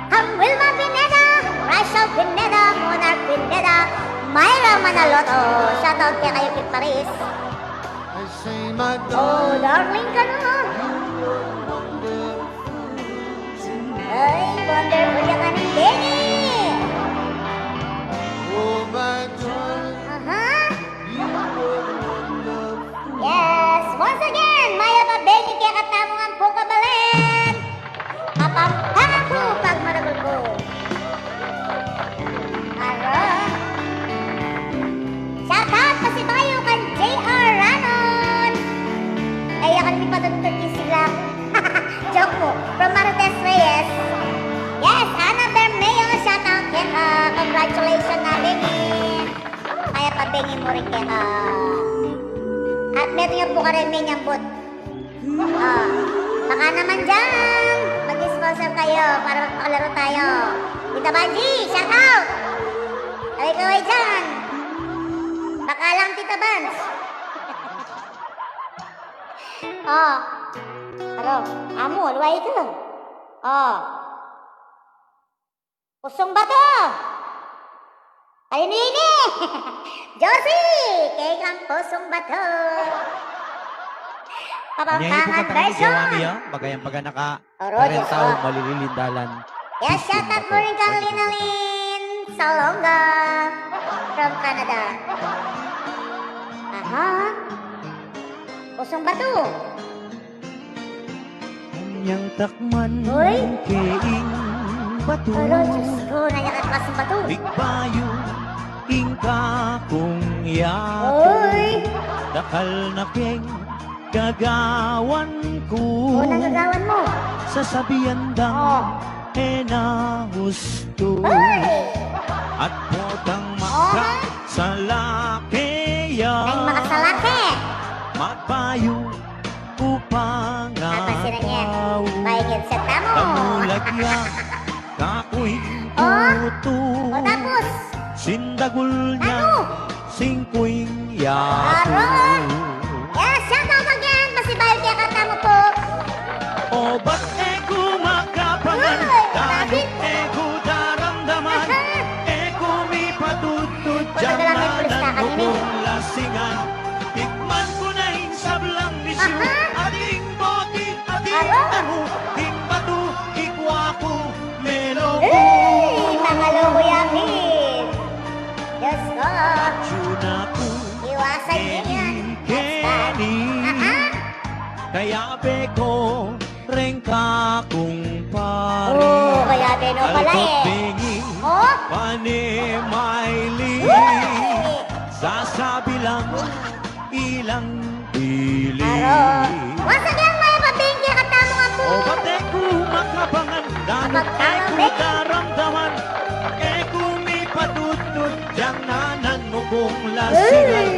Kang Wilma Pineda, Rachel Pineda, Monarch Pineda, Myra Manaloto, shout out kaya kayo kay Paris. Oh, darling ka na. Ay, wonderful yung aning Benny. Aha. Yes, once again, mayap a Benny kekatamung ampong kabalen. Kapampangan ku pagmaragul ku. Ara. Shout out pasibayu kang J R Ranon. Ay, ako nang ipatutut yung sigla. Joke po. From Marites Reyes. Yes, Ana Bermeo, shout out keka. Congratulations na, Benny. Kaya pa, Benny, mu rin keka. At meron nga po ka rin, may nyambut. Ah, baka naman dyan, mag-sponsor kayo para magpakalaro tayo. Tita Banji, shout out! Kaway-kaway dyan. Baka lang, Tita Bans. Oh. Oh, amu, luwai ka. Oh. Pusung Bato. Ay, nini. Josie, keng Pusung Bato. Kapampangan version. Nya, ibu kang kami, ya, bagayang paganaka. Oro, Diyos ko. Malililindalan. Yes, shout out mo rin kang Linalin Salonga from Canada. Aha. Pusung Bato. Anyang takman ke ing batu. Aro, Diyos ko, nanya ka pa sa batu. Ikbayu ing kakung yatu. Uy. Dakal na keng gagawan ku. O, nang gagawan mu? Sasabian dang e na hustu. Uy. At potang makasalake ya. Nang makasalake. Magbayu ku pa nga tau. Paingid sa tamu. Damulag ya kaku ing kutu. O, tapos? Sindagul nya. Anu? Singkuing yatu. Aron. Yes, shout out again. Pasibayu kaya katamu pu. Obat e ku makapangan, uy, danu e ku daramdaman. Aha. E ku mipatudtud, patagal ang nagprista kanini. Lasingan. Tikman ku na ing sablang bisyu. Aha. Ating boti, ating tamu, ating batu, ikwa ku, melo ku. Uy, mangaluku ya, Pin. Diyos ko. Atyu na ku. Iwasan niyo yan. Keni, keni. Aha. Kayabe ko reng kakung pari. O, kayabe no pala e. Alkot bengi, o, pane maili. Uy. Sasabi lang ilang bili. Aro. Once again, mayap a bengi katamu nga pu. Obat e ku makapangan, danu e ku daramdaman, e ku mipatudtud, dang nanan mu kung lasingan. Uy.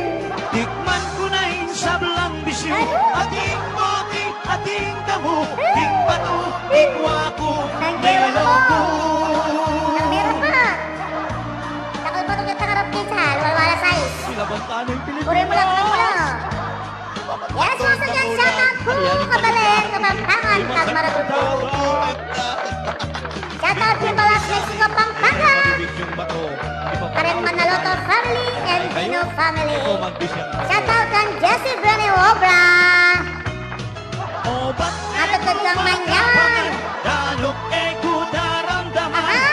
Tikman ku na ing sablang bisyu. Anu? Ating boti, ating tamu, ing batu, ikwa ku, melo ku. Nang meron pa. Takal pa itong takarap kaysa, luwal-wala size. Pure mu lang, pure mu lang. Yes, once again, shout out pu, kabalen, Kapampangan, Tagmaragul pu. Shout out pu, Balas, Mexico, Pampanga. Karen Manaloto family and Pino family. Shout out kang Jesse Brene Obra. Obat e ku makapangan, danu e ku daramdaman, aha,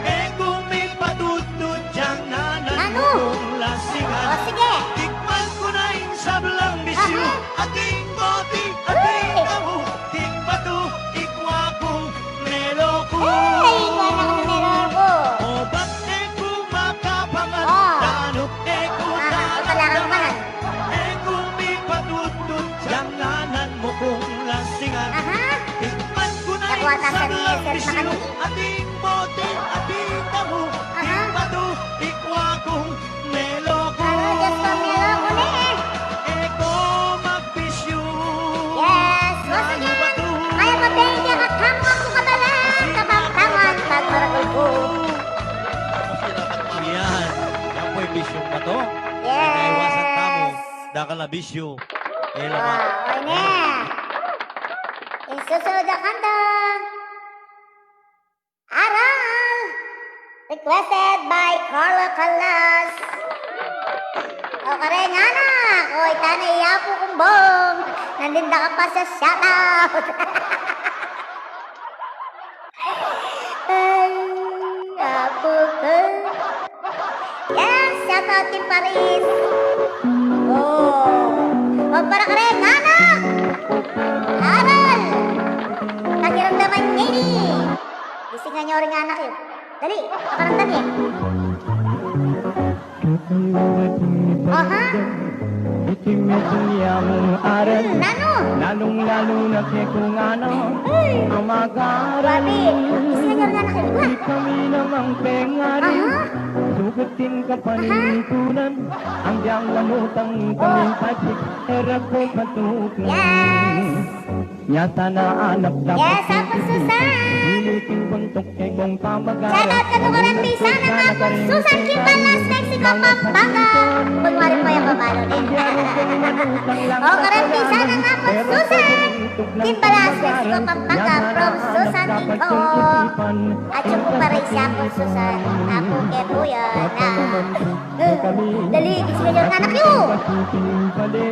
e ku mipatudtud, dang nanan mu kung lasingan. O, sige. Tikman ku na ing sablang bisyu, aha, ating boti, ating tamu, ating batu, ikwa ku, melo ku. Ay, ikwa na ku, melo ku. Obat e ku makapangan, o, danu e ku daramdaman, e ku mipatudtud, dang nanan mu kung lasingan. Aha. Tikman ku na ing sablang bisyu, ating boti, ating tamu, aha, ing batu, ikwa ku, melo ku. Aro, Diyos ko, melo ku ne. E ku magbisyu. Yes, once again, mayap a bengi katamu nga pu, kabalen, Kapampangan, Tagmaragul pu. Yan. Yan pu ing bisyung bato. Yes. Iwasan tamu. Dakal a bisyu. E, lamat. Wow, o, ne. Ing susunod a kanta, Aral. Requested by Carla Calas. O, kareng anak. O, ita na i Apu Kumbong. Nandin da ka pa sa shout out. Ay, Apu ko. Yes, shout out kang Paris. O. O, para kareng anak. Aral. Pakiramdaman ngeni. Gising na nya ring anak yu. Dali, pakiramdam ye. Aha. Iti medyo yang aral. Hmm, nanu? Lalung-lalu na kekung anak a mag-aral. Grabe. Gising na nya ring anak yu, di ba? Di kami namang pengaral. Aha. Sugutin ka panitunan, ang diyang manutang kami pati, era ko patuklan. Yes. Nyata na anak dapat. Yes, Apu Susan. Iliting buntuk kekung pamag-aral. Shout out kanu kareng pisan nang Apu Susan, Kimball, Las Vegas, Pampanga. Kunwari pu yang babalu ne. O, kareng pisan nang Apu Susan. Timbalas, Mexico, Pampanga, from Susan Tingko. At yung pare siya po, Susan, ako kay Kuya na. Eh, dali, gising na yung anak niyo. Dali.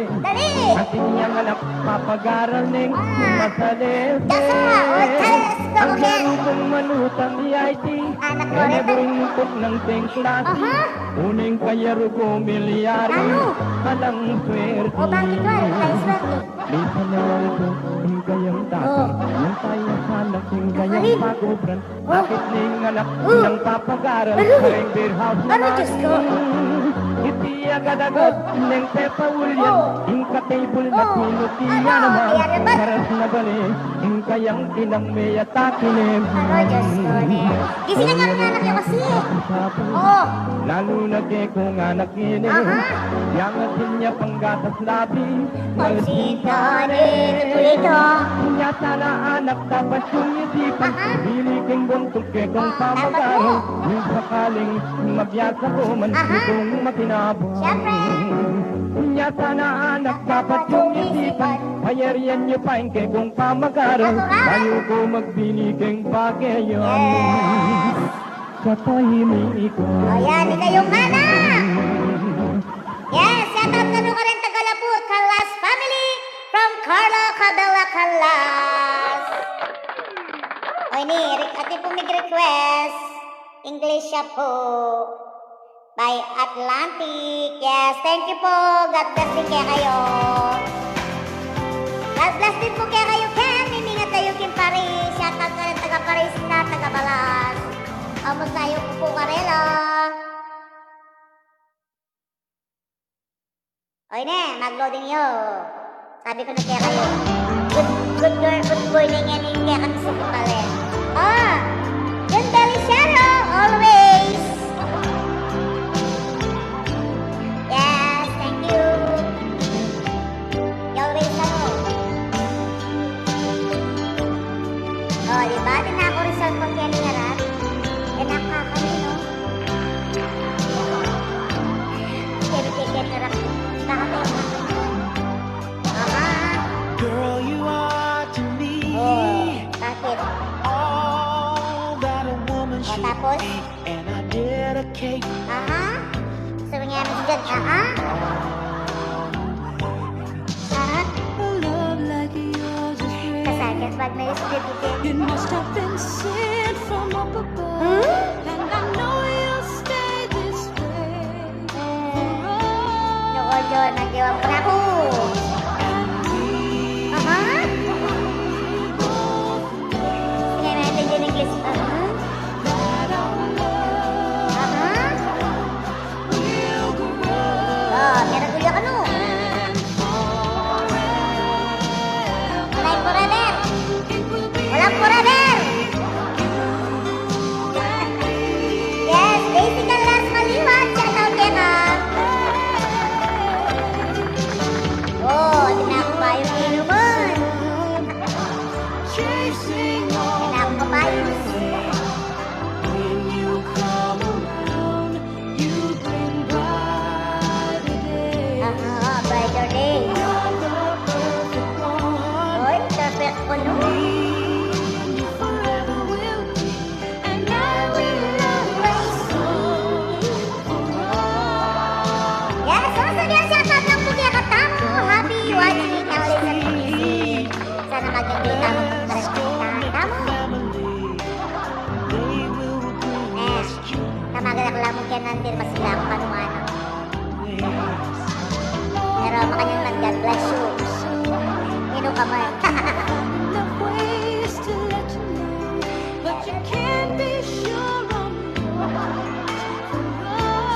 Atin yang anak, papag-aral ning Ah. masali. Jasa, o, Charles, go again. Ang manutang ni I T. Anak ko rin. Ene burungkok ng tengklasi. Aha. Uning kaya rugo milyari. Ano? Alang swerte. O, bakit wala? Walang swerte. Di pa na ito, ing kayang tatang, Oh. yung tayo sana, ing kayang Ay. pagubran. Oh. Bakit ning anak Oh. ng papag-aral, Ano? Kareng beer house Ano, naman. Diyos ko? Iti agad-agad, Oh. neng pepaulyan, Oh. ing ka-table na Oh. pinukiya Ano? naman. Yan naman. Paras na bali, ing kayang inang may atake ne. Ano, Diyos ko, ne? Gising na nga rin anak niya kasi, eh. Oh. Lalu na ke kung anak ini. Aha. Yang atin niya panggatas labi. Pansin na rin, ito. Nyata na anak, dapat yung isipan. Aha. Pili keng buntut ke kung Ah, dapat pamag-aral. Mo. Yung sakaling mabiasa ko man, Aha. kung makinabang. Siyempre. Nyata na anak, dapat yung isipan. Payarian niyo pa ing kekong pamag-aral. Natural. Bayu ko magbini keng pakeyan. Yes. Katahimikan. O, yan, ikayung anak. Yes, shout out kanu karing taga-Labut, Calas family, from Carlo Cabela Calas. O, ini, re-, atin pung mig-request, English siya po. By Atlantic. Yes, thank you po. God bless din kekayu. God bless din po kekayu, Ken. Mimingat tayu king Paris. Shout out karing taga-Paris na, taga-Balas. Kamusta yu pu karela? Oy ne, mag-loading yu. Sabi ku na kekayu. Good, good girl, good boy ne ngeni ing kekang sipale. O, Jun Feliciano, always. Yes, thank you. You always ano. O, di ba? Di na ku rin cellphone keni ngarap. E, nakakami, no? Keni, keni ngarap. Nakakami. Aha. Girl, you are to me O, bakit? all that a woman O, should tapos? be, and I dedicate Aha. Gusto mo nga naman dyan? Aha. Aha. A love like yours is rare. Kasagad pag may split. It must have been sent from up above. Huh? And I know you'll stay this way. Hmm. Forever. Nako, John, nag-iwan ko na ako. And we Aha. both Hindi nga maintindihan ng English. Aha. Aha. O, mergulyo ka, no? Walang forever. Walang forever. Yes, Jessica Las Maliwan, shout out keka. O, di na ku bayu inuman. Chasing all Kailangan ko pa yun. When you come around, you bring brighter day. Aha, brighter day. You're the perfect one. Oy, perfect ko, no? Me and you forever will be. And I will love you so. Yes, once again, shout out lang po kaya katamu. Happy watching and listening. Sana maging kita mo, respetahan tamu. Eh, tamagal ako lang mo kaya nandir, mas sila ako panuan. Pero makanyang lang, God bless you. Inu ka man. But you can't be sure on what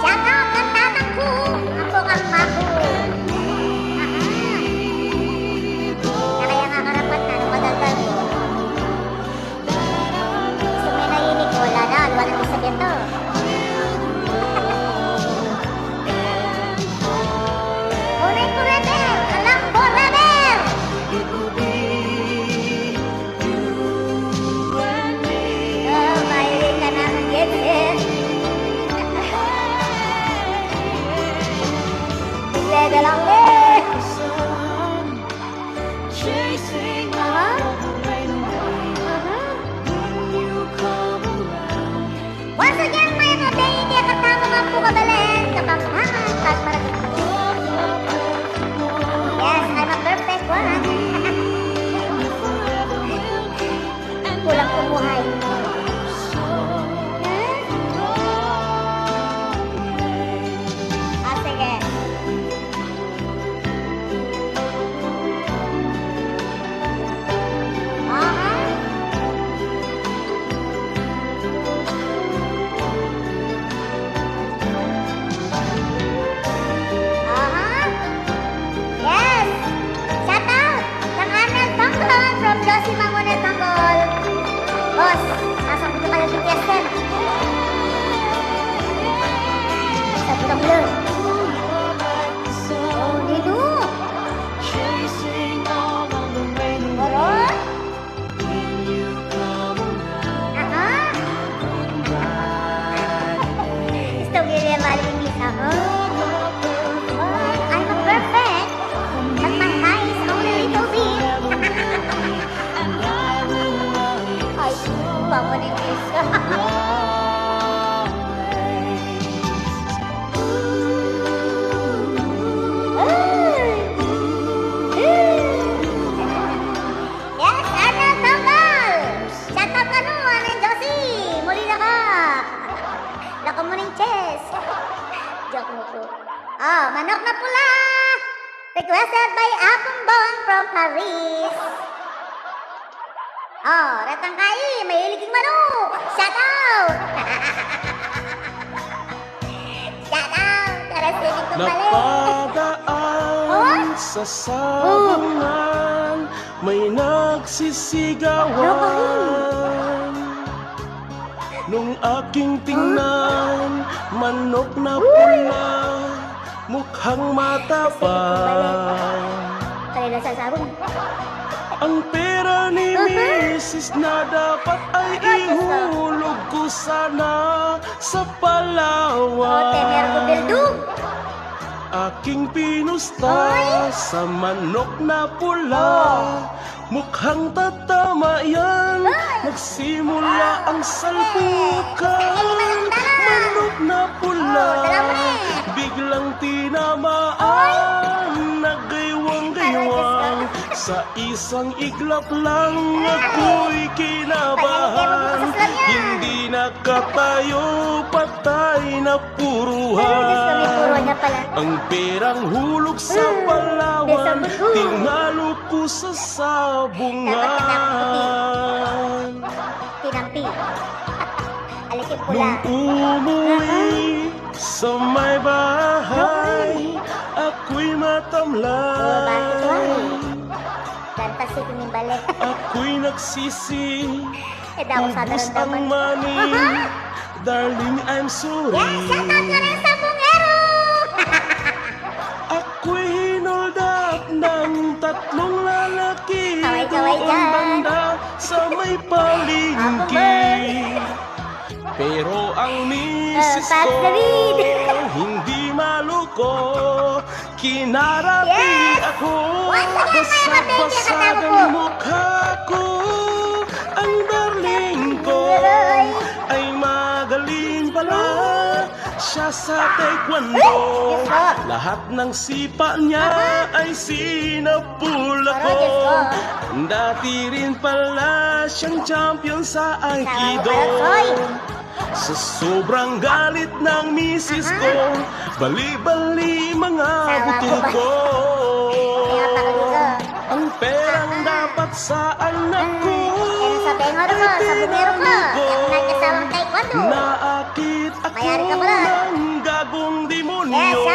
Shout out kang tatang ku, ampo kang maku. Aha. Na kaya nga karapat na, nung madaldal. Gusto mo yung naiinig, wala na, wala na sa ganito. Tunay forever, alam forever. Pasang ko kayo sa P S M. Sa Butang Blue. Oh, Nino. Oro? Aha. Gusto ko yung mali yung isa ko. Well, I'm a perfect, but my high is only little bit. Ay, pamunin ko isa. Yes, Arnold Tongol! Shout out kanu, Arnold Josie! Muli na ka! Lako mu ning chess! Joke mu pu. Oh, Manok na Pula! Requested by Apong Bong from Paris. Oh, retang kai, mahilig ing manok! Shout out! Shout out! Para sa inig ko pala. Napadaan sa sabungan, may nagsisigawan. Nung aking tingnan, manok na pula, mukhang matapang. Kaya na sa sabon. Ang pera ni misis na dapat ay ihulog ko sana sa Palawan. Oh, tener ko bildung. Aking pinusta sa manok na pula. Mukhang tatama yan. Nagsimula ang salpukan. Manok na pula, biglang tinamaan. Naggaywang-gaywang. Sa isang iglap lang ako'y kinabahan. Hindi nakatayo, patay na puruhan. Ang perang hulog sa Palawan, tinalo ko sa sabungan. Tinampi. Alikin pula. Nung umuwi sa may bahay, ako'y matamlay. Gantas si Tinimbale. Ako'y nagsisi. Eh, daw sa daramdaman. Ubus ang money. Darling, I'm sorry. Yes, shout out na rin sa Bungero. Ako'y hinoldap ng tatlong lalaki doon banda sa may palengke. Pero ang misis ko, hindi maluko. Kinarapi ako, basag-basag ang mukha ko. Ang darling ko ay magaling pala siya sa taekwondo. Lahat ng sipa niya ay sinapul ako. Dati rin pala siyang champion sa aikido. Sa sobrang galit ng misis ko, bali-bali mga buto ko. Ang perang dapat sa anak ko ay tinalugo. Naakit ako ng gagong demonyo.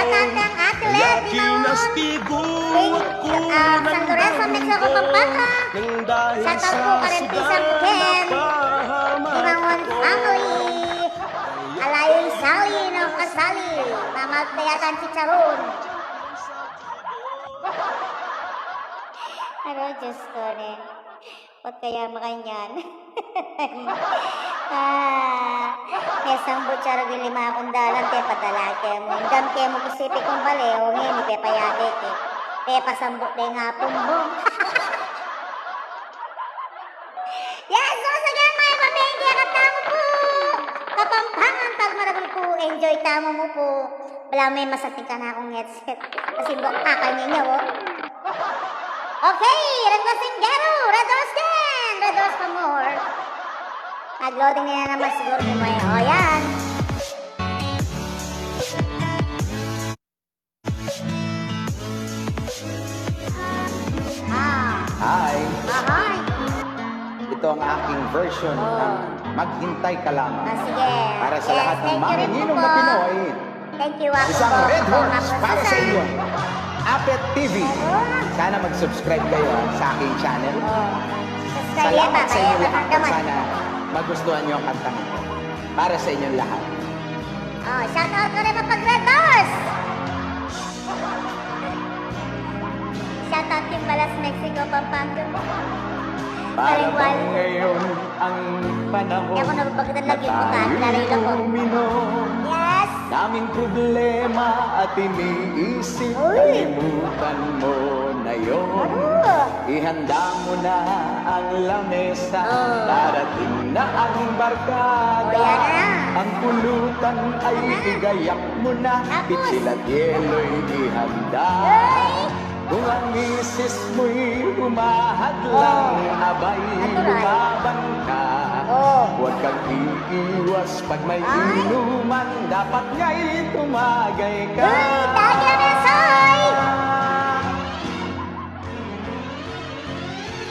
Kaya kinastigo ako ng darling ko nang dahil sa sinapahamak ko. Alayu ing sali, no kasali. Mamalta yata ang chicharon. Aro, Diyos ko, ne. Ba't kaya makanyan? Ah, mesambut ya ragin lima kung dalan, te, padala ke mu. Indam ke mu, kisipi kung bale, o ngeni, pepayate ke. Pepasambut de nga pumbong. Yes, so, sige, mga kapengke, katamu pu. Kapampangan, pagmaragul pu, enjoy tamu mu pu. Balamu e masating kanakung headset. Kasi bang akal niya, oh. Okay, Red Dos Singero, Red Dos Ken, Red Dos pa more. Nag-loading na naman siguro ni Moy. O, yan. Ah. Hi. Ah, hi. Ito ang aking version ng Maghintay Ka Lamang. Ah, sige. Para sa lahat ng mga Pinoy. Thank you, Ako. Isang Red Horse para sa inyo. Apet T V. Sana mag-subscribe kayo, ah, sa aking channel. Salamat sa inyo lahat at sana Magustuhan niyo ang kantang ito. Para sa inyong lahat. Oh, shout out ko rin, Mapagredos! Shout out Kimbalas, Mexico, Pampanga. Para bang ngayon ang panahon na tayo'y uminom. Yes! Daming problema at iniisip, kalimutan mo na yun. Ihanda mo na ang lamesa, darating na ang barkada. Ang pulutan ay igayak mo na, pitsil at yelo'y ihanda. Kung ang misis mo'y humahadlang, abay, lumaban ka. Huwag kang iiwas pag may inuman, dapat nga'y tumagay ka.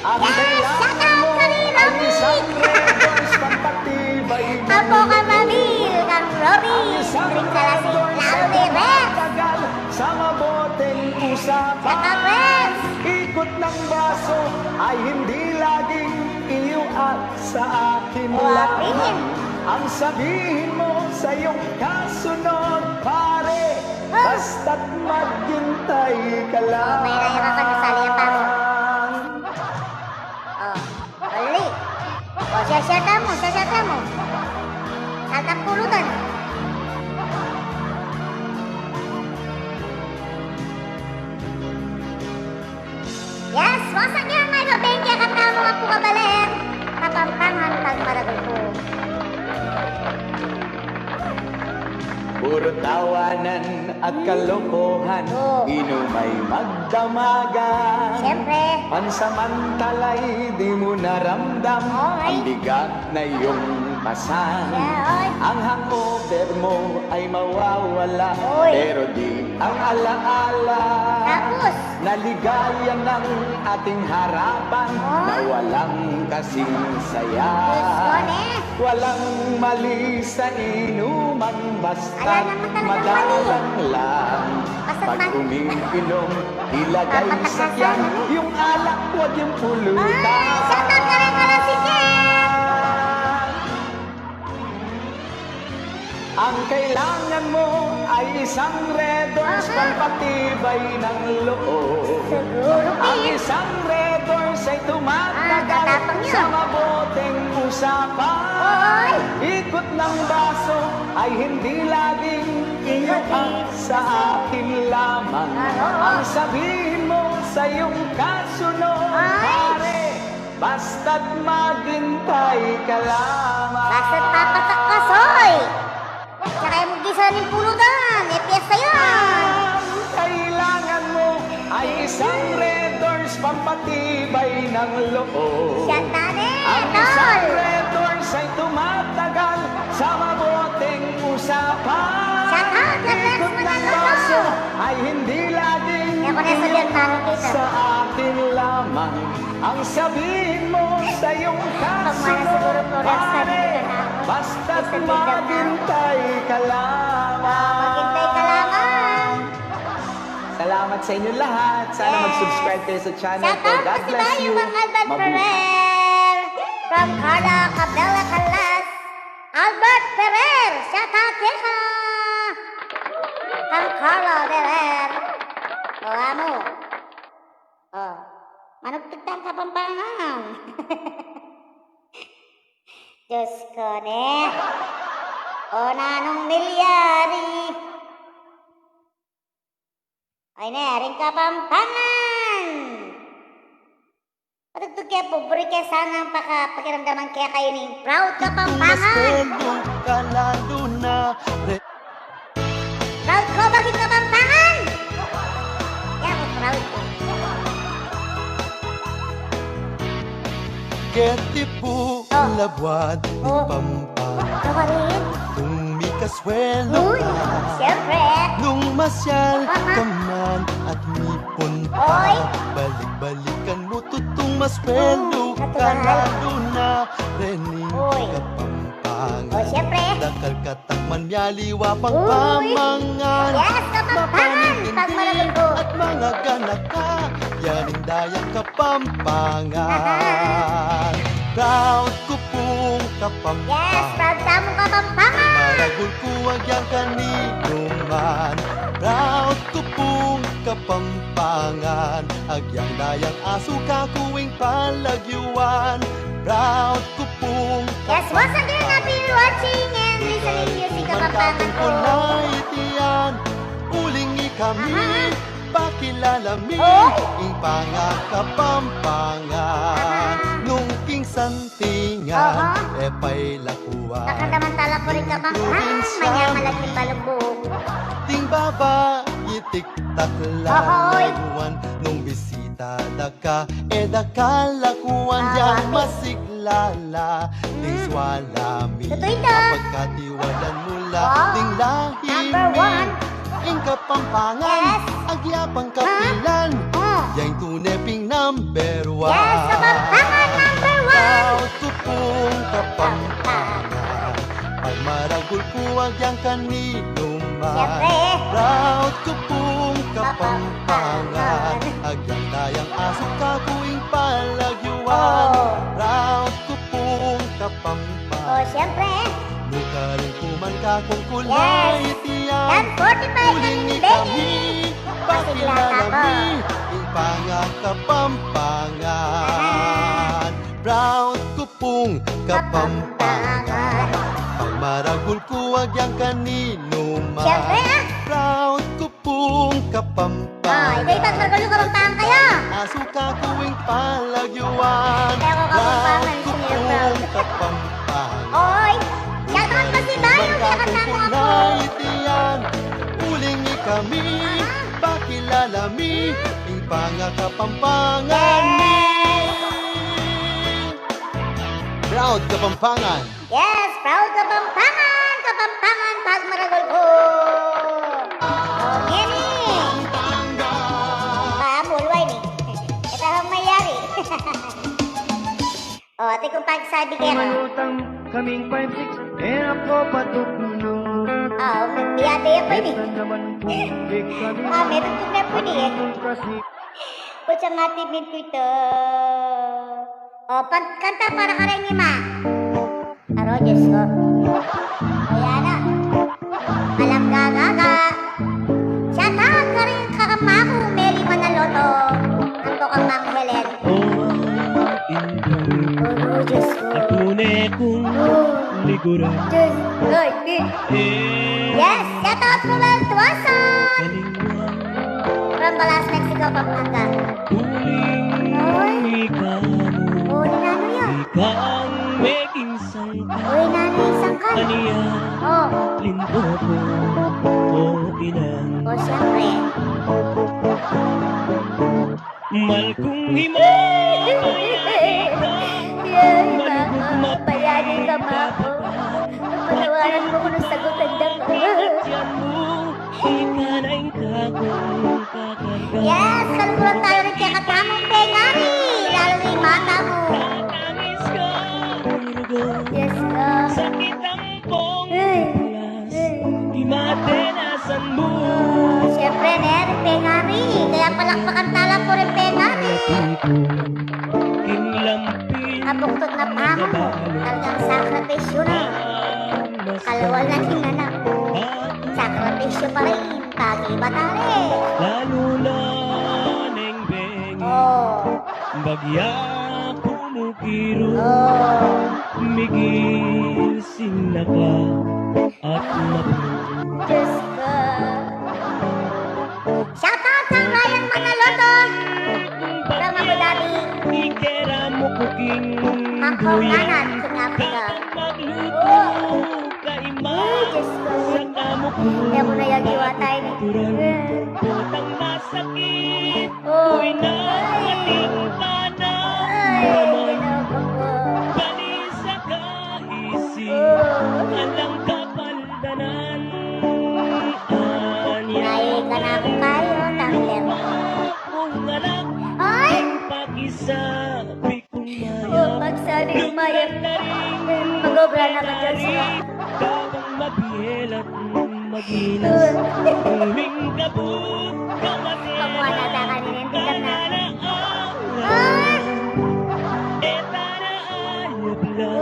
Ang kailangan mo ay isang Red Horse pampatibay ng loob. Ang isang Red Horse ay tumatagal sa maboteng usapan. Ikot ng baso ay hindi laging iyo at sa akin lamang. Ang sabihin mo sa iyong kasunod, pare, basta't maghintay ka lang. Oh, may nahirapan, nasali ang tao. Oh, ali. Oh, share-share tamu, share-share tamu. Saltang pulutan. Yes, once again, may gabing kekatamung apu, kabalen, Kapampangan, pagmaragul ku. Puro tawanan at kalokohan, inumay magdamagan. Siyempre. Pansamantala'y di mo naramdam ang bigat na iyong pasan. Ang hangover mo ay mawawala, pero di ang alaala na ligaya ng ating harapan na walang kasing saya. Walang mali sa inuman, basta madalang lang. Pag umiinom, ilagay sa tiyan yung alak, huwag yung pulutan. Ay, shout out ka rin pala si Ken. Ang kailangan mo ay isang Red Horse pampatibay ng loob. Ang isang Red Horse ay tumatagal sa maboteng usapan. Ikot ng baso ay hindi laging iyo at sa akin lamang. Ang sabihin mo sa iyong kasunod, pare, basta't maghintay ka lamang. Basta't papatak ka, Soy. Tsaka yung gisa ning pulutan, e piyesta yan. Ang kailangan mo ay isang Red Horse pampatibay ng loob. Ang isang Red Horse ay tumatagal sa maboteng usapan. Ikot ng baso ay hindi laging iyo at sa akin lamang. Ang sabihin mo sa iyong kasunod, pare, basta't maghintay ka lamang. Maghintay ka lamang. Salamat sa inyong lahat. Sana mag-subscribe kayo sa channel ko. God bless you. Shout out ko si Bayo, Mang Albert Ferrer. From Carla Cabela Calas. Albert Ferrer, shout out keka. Kang Carla Ferrer. O, amu. O, manugtug tang Kapampangan. Diyos ko, ne. O, nanung milyari. Ay, ne, aring Kapampangan. Patugtug ke, pobre ke, sana paka-, pakiramdaman ke kayu ning proud Kapampangan. Mas pwede ka lalo na re- Proud ko maging Kapampangan! Yan, proud ko. Keti pu labuad ning Pampanga. Ako rin. Kung mikaswelo ka, siyempre, nung masyal ka man at mipunta, balik-balikan mo tutung maswelo ka, lalo na rening Kapampangan. O, siyempre. Dakal ka takman mialiwa pang pamangan. Yes, Kapampangan, pag malagay ko. At mga ganaka, yan ing dayang Kapampangan. Proud ko pung Kapampangan. Yes, proud tamu Kapampangan. Maragul ku agyang kaninuman. Proud ku pung Kapampangan. Agyang dayang asu kaku ing palagyuan. Proud ku pung Kapampangan. Yes, once again, I'll be watching and listening music Kapampangan ku. Kulay itian, uling ikami. Aha. Pakilala mi ing pangakapampangan. Aha. Nung king santingan, aha, e pay lakuan. Nakatamantala ku ring Kapampangan, manyamalat ing balukbuk. Ding baba, itiktak la, ohoy, lakuan. Nung bisita da ka, e da ka lakuan, ah, yang masiglala. Ding swala mi, tutu ita, kapagkatiwalan mu la. Wow. Ding lahi mi, number one. Ing Kapampangan, yes, agya pang kapilan. Ah. Yang tune ping number one. Yes, Kapampangan number one. Proud ku pung Kapampangan. Pagmaragul ku agyang kaninuman. Siyempre. Proud ku pung Kapampangan. Kapampangan. Agyang dayang asu kaku ing palagyuan. Oh. Proud ku pung Kapampangan. Oh, siyempre. Nukarin ku man kakung kulay itian. Yes. Ten forty-five na rin, ikami, Beni. Pasigla ka pa. Pakilala mi ing pangakapampangan. Aha. Proud ku pung Kapampangan. Kapampangan. Pagmaragul ku agyang kaninuman. Siyempre, ah. Proud ku pung Kapampangan. Ah, ikaw, ipagmaragul ku Kapampangan kayu. Asu kaku ing palagyuan. Kaya ku Kapampangan, proud ku pung Kapampangan. Oy, shout out pa si Bayo, kaya kanta mu aku. Itian, uling ikami, aha, pakilala mi, hmm, ing pangakapampangan mi. Yes. Proud Kapampangan. Yes, proud Kapampangan, Kapampangan, pagmaragul ku. O, ngeni. Ba, mulway ni. Ita ang mayari. O, ate kung pagsabi kaya ka. Malutang kaming five six, e na ko patuknun. O, biya-biya pa ini. Ito naman po, di kami. Ah, meron po na po ini, eh. Kasi. Kutsa nga tipid ko ito. O, pan-, kanta para kareng ima. Aro, Diyos ko. O, yan na. Alam gagaga. Shout out karing kakamaku, Mary Manaloto. Anto ka, Mang Helen. O, Diyos ko. At tune kung liguran. Diyos, Lord, eh. Yes, shout out Ruel Tuason. From Balas, Mexico, Pampanga. Uling ikamu. Uling anu ya? Ikang meging sangkal. Uy, nanay, sangkal. Ania? O. Limpo ku, o inang. O, siyempre. Mal kung hima, bayani ka. Yay, malugud ma, bayani ka, ma. Patawaran mu ku nung sagutan da ka. Yes, kaluguran tamu rin kekatamung pengari, lalu ing mata mu. Yes, ka. Ay, ay. Siyempre, ne, ring pengari. Kaya palakpakan tala pu ring pengari. Abuktut na pangu, talagang sakripisyu na. Kalwal na ning anak. Sakripisyu pa rin, pag-iba tale. Lalu na neng bengi. O. Bagya pumukiru. O. Migising na ka at mapu. Diyos ko. Shout out kang Ryan Manaloto from Abu Dhabi. Ikera mu ku king duyan. Hong Kong, Nanan, King Africa. Magluto ka ima. Ay, Diyos ko. Saka mu ku. Kaya mu na yagiwa tayo ni. Turan. Potang masakit. O. Uy na, ay, ating panang. Ay, naman. Ginagawa ko. Balisa ka, isi. O. Alang kapal Danan, anya. Naikan aku kayo, tangler. Kung anak, ay, pakisabi kung mayap. O, pagsabi kung mayap. Mag-obra na ka dyan, sila. Kapang mabiel at maginas. Uling kabut, kamate. Kamuha na ta kanina, hindi ka na. Ay! Etana ayap las. O.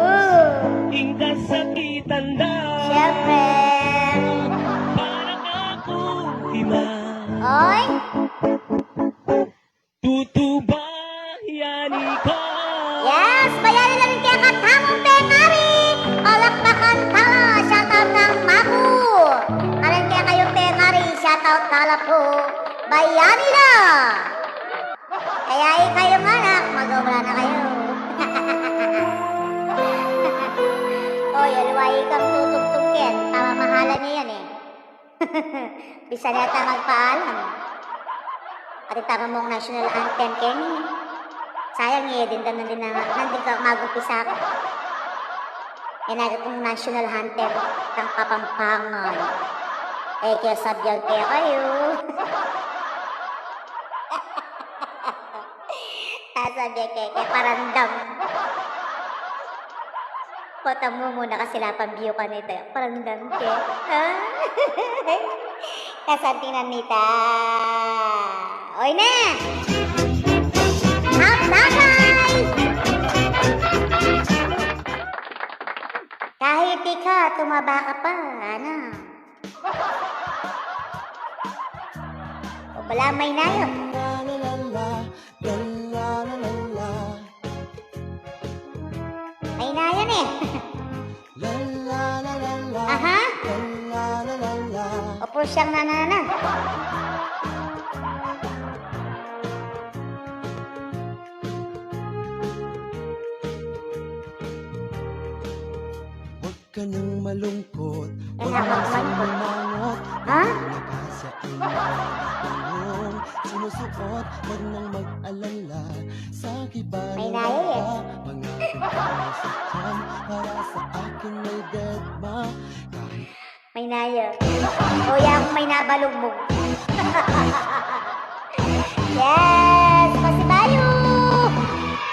Ayan ila! Kaya ikayu nga, anak, magobra na kayu. Oy, aliwa ikang tutugtug ken, pamamahalan ne yan e. Bisa ne ata magpaalam. Pati tama mung national anthem keni. Sayang e, dinta na din na nga, nandin ka magumpisa ka. E, nari kung national anthem kang Kapampangan. E, kaya sabian ke kayu. Sasabian ke, ke, paramdam. Pota mu muna kasi lapang biyu kanita, paramdam ke. Ha? Kasantinan nita. Oy ne! Hap bagay! Kahit ika, tumaba ka pa, ano? O bala, mainayu. Mainayu ne. Aha. Opo siyang nanana. Ka nang malungkot, wag nang sumangot. Ha? Nakasya ang mga tulong sinusuot, wag nang mag-alala. Sa kiba ng mga bintana sa tiyan, para sa akin may deadma. Kahit Mainayu. O, ya akong may nabalugbog. Yes, pasibayu!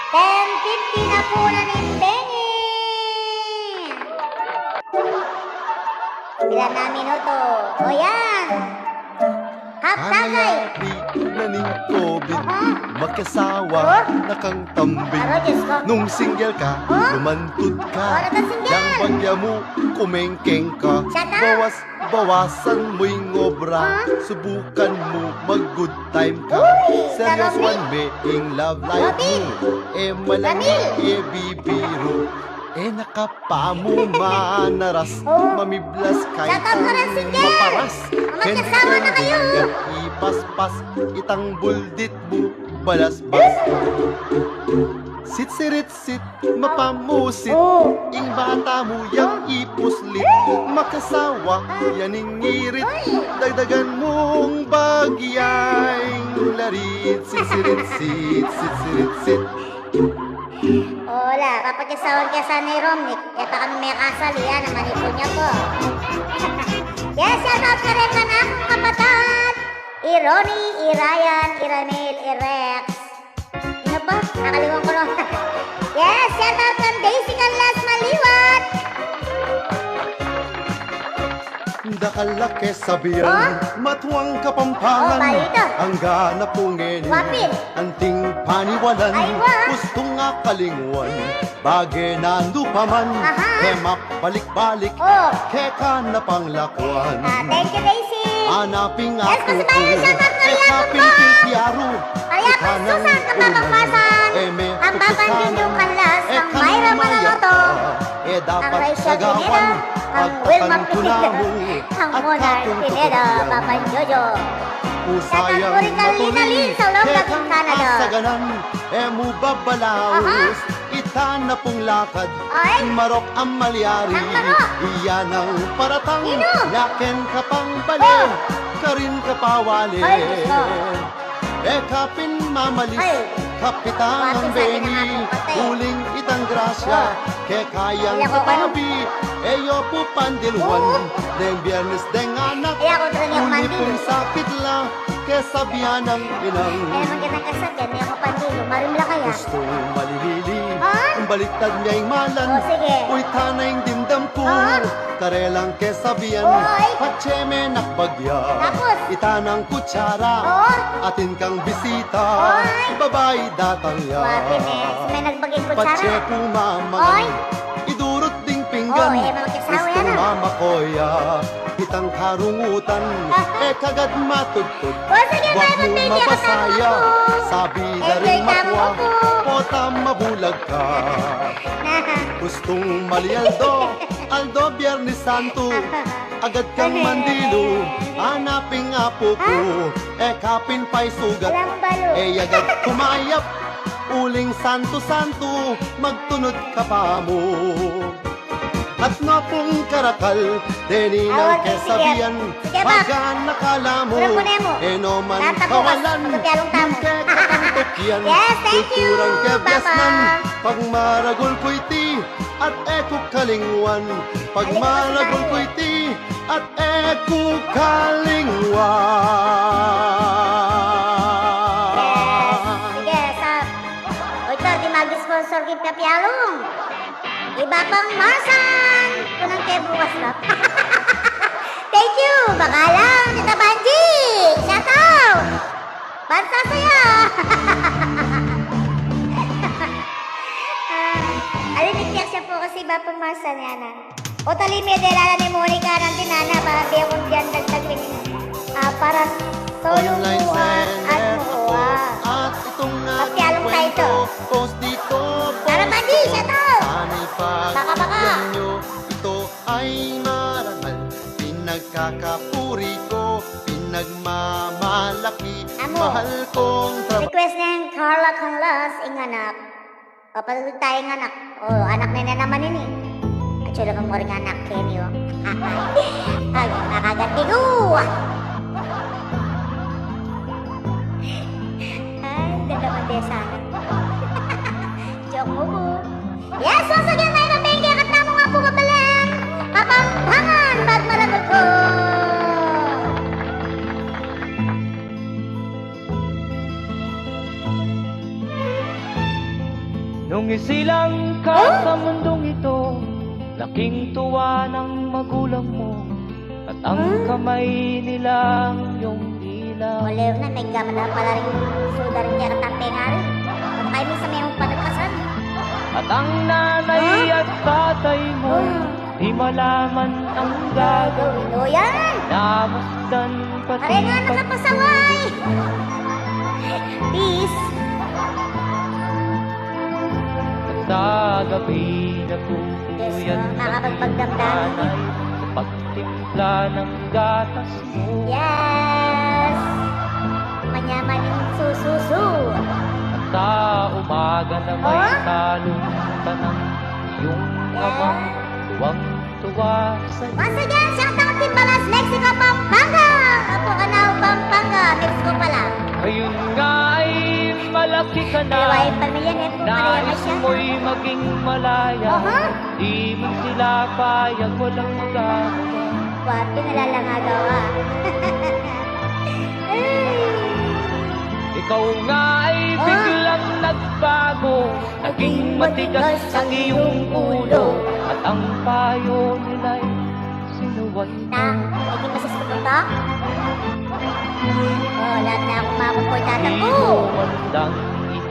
Ten fifty na pu na ning bengi. Bilang namin, o, to. O, yan. Hap bagay. Anilapi na ning COVID, aha, makiasawa na kang tambing. Aro, Diyos ko. Nung single ka, lumantod ka. Aro ka single. Yang bagya mu, kumengkeng ka. Shut up. Bawas Bawasan mu ing obra, subukan mu mag-good time ka. Uy, seryosuhan me ing love life mu. E malangi, e bibiru. E na ka pa mu manaras, mamiblas ka itang maparas. Ken ikaw dingat ipaspas, itang buldit mu balasbas. Sitsirit Sit, mapamusit, ing bata mu yang ipuslit. Makasawa, yan ing ngirit. Dagdagan mung bagya ing larit. Sitsirit sit, sitsirit sit. Ola, papakisawan ke sana i Romnick. E pa kami mekasal, yan, naman ipun ya pu. Yes, shout out karing kanakung kapatad, i Ronnie, i Ryan, i Ramil, i Rex. Ano pa? Nakaliwan ko na. Yes, shout out kang Daisy Canlas Maliwat. Dakal a ke sabian, matuang Kapampangan. Angga na pu ngeni, anting paniwalan. Gustung akalingwan, bage na nu pa man, e mabalik-balik, keka na pang lakwan. Thank you, Daisy. Anaping aku pu, e kapin king kiaru. Kaya pa Susan, kang Papa Pasan, kang Papa Junjun Canlas, kang Myra Manaloto, e dapat sagawan, kang Wilma Pineda, kang Mona Pineda, Papa Jojo. Usayang matuli, kekang asaganan, e mu babalaus, ita na pung lakad, marok a malyari, iya nang paratang, laken ka pang bale, karin ka pa wale. E kapin mamalis, kapitan nang beni, uling itang grasya, kekayang katabi, e yo pu pandiluan, deng Biernes deng anak, uli pung sapit la, ke sabian nang inang. E naman kitang kasabian, e yo pu pandilu, marimla kaya. Gustung malilili, baliktad me ing malan, uytan na ing dimdam ku. Karelang ke sabian, patse menakbagya. Ita nang kutsara, atin kang bisita, babai datang ya. Patse pu mamangan, idurut ding pinggan, gustung mamakoya. Itang karungutan, e kagad matudtud, wag mu mabasaya. Sabi da ring makwa, pota mabulag ka. Gustung mali aldo, aldo Biernes Santo. Agad kang mandilu, hanapin ing apu ku, e ka pin paisugat. E agad kumayap, uling santu-santu, magtunud ka pa mu. At no pung karakal, deni nang kesabian, pagan akala mu, e no man kawalan, nung kekatang tukyan, kulturang kebiasnan, pagmaragul ku iti, at e ku kalingwan, pagmaragul ku iti, at e ku kalingwan. Yes. Sige, sa, o, ita, di mag-sponsor king Pepyalong. Iba pang Marsan. Kunang ke bukas na. Thank you. Bakalang, Tita Banji. Shout out. Bansa saya. Ah, ali ni Tia siya po kasi iba pang Marsan yan, ah. O tali, me, delala ni Monica nang tinana, para biya kung diyan dagdag rin. Ah, para solo mu, ah, at mo, ah. At itong Pepyalong tayo to. Post dito, tara, Banji, shout out. Baka, baka. Ito ay marangal, pinagkakapuri ko, pinagmamalaki, mahal kong trabaho. Request neng Carla Canlas, ing anak. O, patutug taya ing anak. O, anak ne na naman ini. Atsula, mamuring anak keni, o. Ay, makagatigu. Ay, ganda man de sana. Joke mu bu. Yes, once again, mayap a beng kekatamung Apu Kabalan, Kapampangan, magmaragul ku. Nung isilang ka sa mundung ito, laking tuwa ng magulang mo, at ang kamay nilang iyong dila. Ole na, may gama na pala rin suda rin kaya katampe nga rin. Kung kayo minsan may mong panagpasan. At ang nanay at tatay mo, di malaman ang gagawin. O, yan. Namasdan pati. Aray nga, nakapasaway. Peace. At sa gabi na po, yes, yan, nakakapagpagdamdam. Sa pagtimpla ng gatas mo. Yes. Manyaman ing sususu. At sa umaga na may salungatan ng iyong amang tuwang-tuwa sa'yo. Once again, shout out Timbalas, Mexico, Pampanga! Apo Canao, Pampanga, Mexico pala. Ngayon nga ay malaki ka na. Dalawa yung pamilya, net mo, Maria Machado. Nais mo'y maging malaya. Aha. Di man sila payag, walang magagawa. Wa, pinalala nga gawa. Ikaw nga ay biglang nagbago, naging matigas ang iyong ulo, at ang payo nila'y sinuway mo. Na, naging masas ko po to? O, lahat na akong makukuha tatanggap ko. Di mo man lang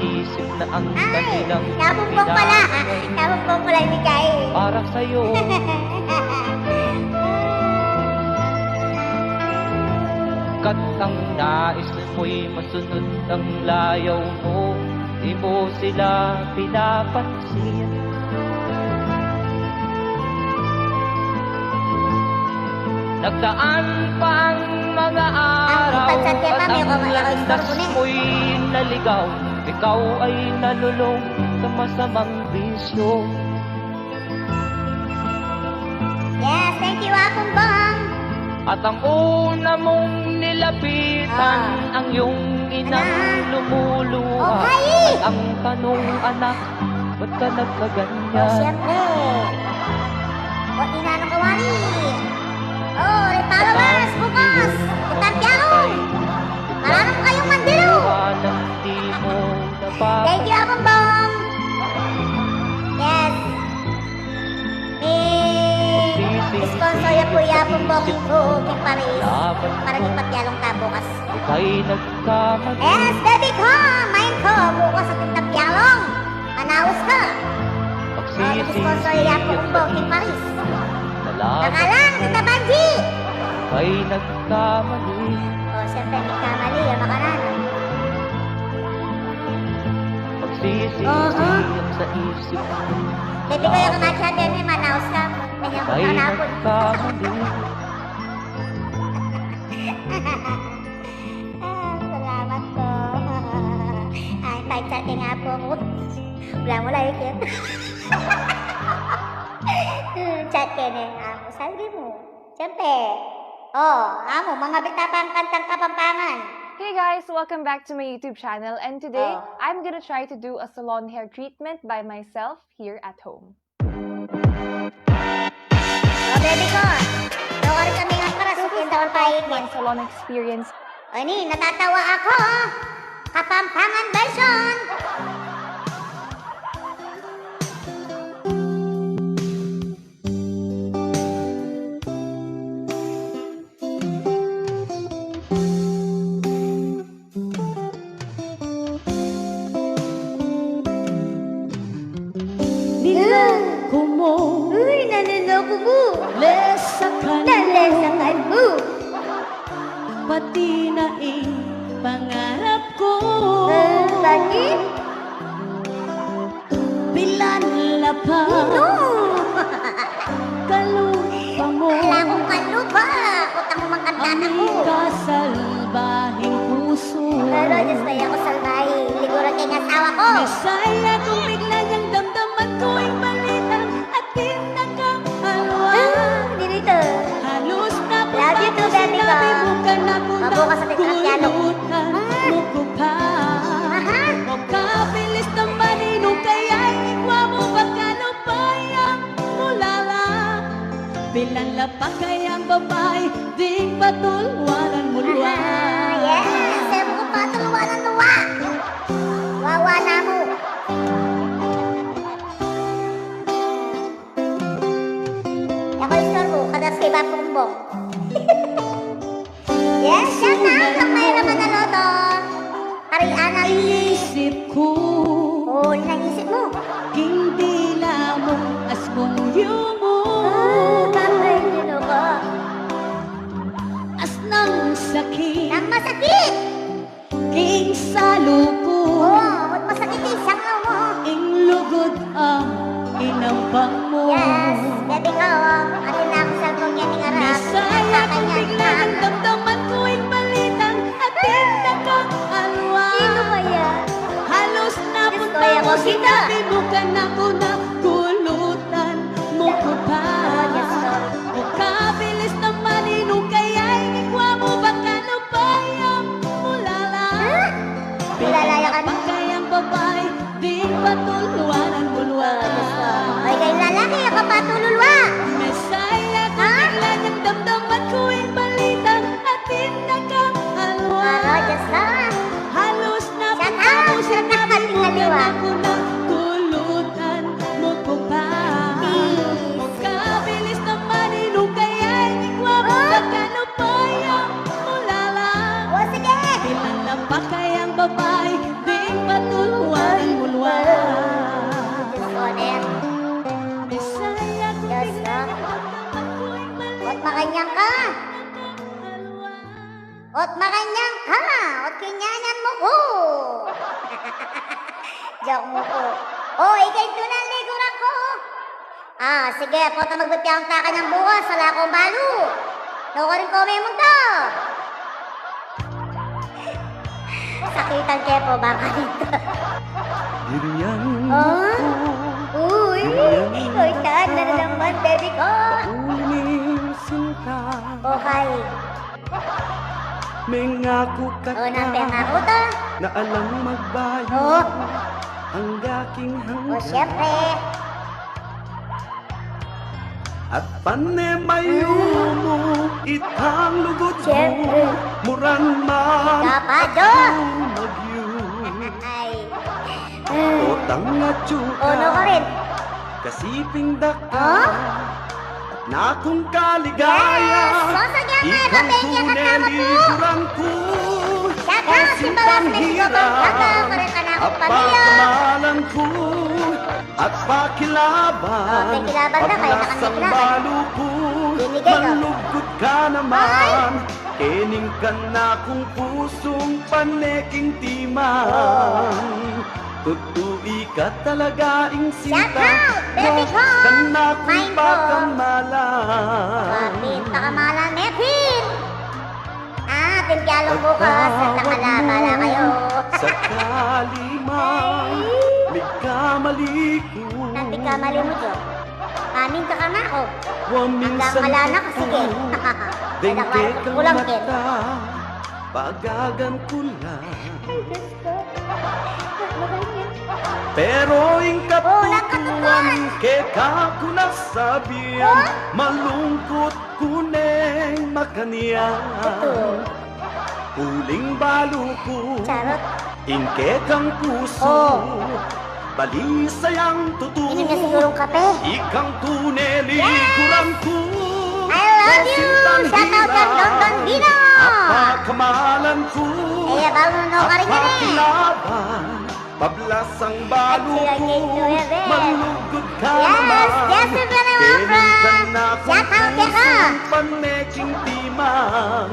iisip na ang kanilang pinapayo. Ay, nabumbong pala. Nabumbong pala ni Kai. Para sa'yo. Kat ang nais mo'y masunod ang layaw mo, di mo sila pinapansin. Nagdaan pa ang mga araw at ang landas mo'y naligaw. Ikaw ay nalulong sa masamang bisyo. Yes, thank you, Apong Bong. At ang una mong nilapitan, ang iyong inang lumuluha. At ang tanong, anak, ba't ka nagkaganyan? O, siyempre. O, inano ka wari. O, may followers, bukas. Itang Tiago. Marunong kayong mandilu. Thank you, Apong Bong. Yes. Sponsor ya po, ya Apong Bong, ing Paris. Para di Pepyalong ta bukas. Ika'y nagkamali. Yes, baby ko, main ko, bukas atin Pepyalong. Manaus ka. Pagsisisi. O, sponsor ya Apong Bong, ing Paris. Salamat. Bakalang, Tita Banji. Ika'y nagkamali. O, siyempre, nagkamali, ya makanan. Pagsisisi ang sa isip. Baby ko, yung mga tiyan, yan, eh, manaus ka. Ganyan ko, ay, manakot. Nagkamali. Wala mu like yan. Chat kene, amu, salbi mu. Siyempre. O, amu, mangabit ta pang kantang Kapampangan. Hey guys, welcome back to my YouTube channel, and today, oh, I'm gonna try to do a salon hair treatment by myself here at home. O, baby ko, daw ka rin kami ng para sa tindahan paigin. My salon experience. O, ini, natatawa ako, o. Kapampangan version. Niloko mu. Uy, naniloko mu. Lesakan mu. Nalesakan mu. Pati na ing pangarap ku. Eh, bakit? Bilan la pa. Ino? Kalupa mu. Ala kung kalupa. Utang mu mang kanta na ku. Aming kasalbahing pusu. Pero, Diyos ko, aku salbahe. Liguran ke ing asawa ku. Mesaya kung bigla niyang damdaman ku ing balitang atin na kang alwa. Ah, dinito. Halus na pun baku sinabi mu kanaku na gulutan mu ku pa. Aha. O kabilis naman, inu kaya ing ikwa mu, baka lupayang mu la la. Bilan la pa kayang babai ding patulwanan mu lwa. Aha, yes. E mu ku patulwanan lwa. Wawa na mu. Aku istorbu, katas ke Bapumbong. Yes, shout out kang Myra Manaloto. Kari Ana Lily. Isip ku. O, ini ing isip mu. King dila mu, as mung yumu. Ah, tatay, sino ka? As nang sakit. Nang masakit. King salu ku. O, ba't masakit ing sangaw mu? Ing lugud a inampang mu. Yes, baby ko, o. Atin na kung cellphone yan, ing arap. Mesaya kung bigla nang damdaman ku ing balitang atin na kang alwa. Sino kaya? Halus na pun baku sinabi mu kanaku na gulutan mu ku pa. O kabilis naman, inu kaya ing ikwa mu, baka lupayang mu la la. Ha? Bilan la pa kayang babai ding patulwanan mu lwa. Ay, kayang lalaki, aku patululwa. Mesaya kung bigla niyang damdaman ku ing balitang atin na kang alwa. Aro, Diyos ko. Halus na pun baku sinabi mu kanaku na gulutan mu ku pa. O kabilis naman, inu kaya ing ikwa mu, baka lupayang mu la la. O, sige. Bilan la pa kayang babai ding patulwanan mu lwa. Diyos ko, Ner. Mesaya kung bigla niyang damdaman ku ing balitang atin na kang alwa. Ot makanyan ka, ot kinyanyan mu ku. Joke mu ku. O, ika ing tunay liguran ku. A, sige, pota magbipiang ta kanyang bukas, ala kung balu. Nukarin ku memunta. Sakitan ke pu, baka dito. Dirian mu ku. Uy, uy, tan na naman, baby ko. Pauli ning sinta. O, hay. Mengaku ka ta na alang magbayu angga king hanggan. O, siyempre. At pane mayu mu itang lugud mu, muran man at ku magyu. Ay. Potang atyu ka, kasiping dakal, at nakung kaligaya. Ikang tunay liguran ku, o sintang hirap, apakamalan ku, at pakilaban, paglasang balu ku, manlugud ka naman. Kening kanakung pusung pane king timan. Tutu ika talaga ing sinta, kanakung pakamalan. Kapit pakamalan, Mepin. A, timpialong bukas at ang alabala kayo. Sakali man, Kamali ku. Nanti kamali mu, Jo. Amin ka kanaku. Wa minsan wala na ku, sige. Deng kekang mata, pagagan ku la. Ay, Diyos ko. Pero ing katutuan, keka ku na sabian, malungkut ku neng makanyan. Uling balu ku ing kekang pusu. Balisa yang tutu. Inom na sigurung kape. Ikang tune liguran ku. I love you. Shout out kang Don Don Dino. Apa kamalan ku. Iya, balu no karin yan eh. Apa kilaban. Pablasang balu ku, malugud ka naman. Yes, Jesse Veneobra. Shout out keka. Panmeching timan.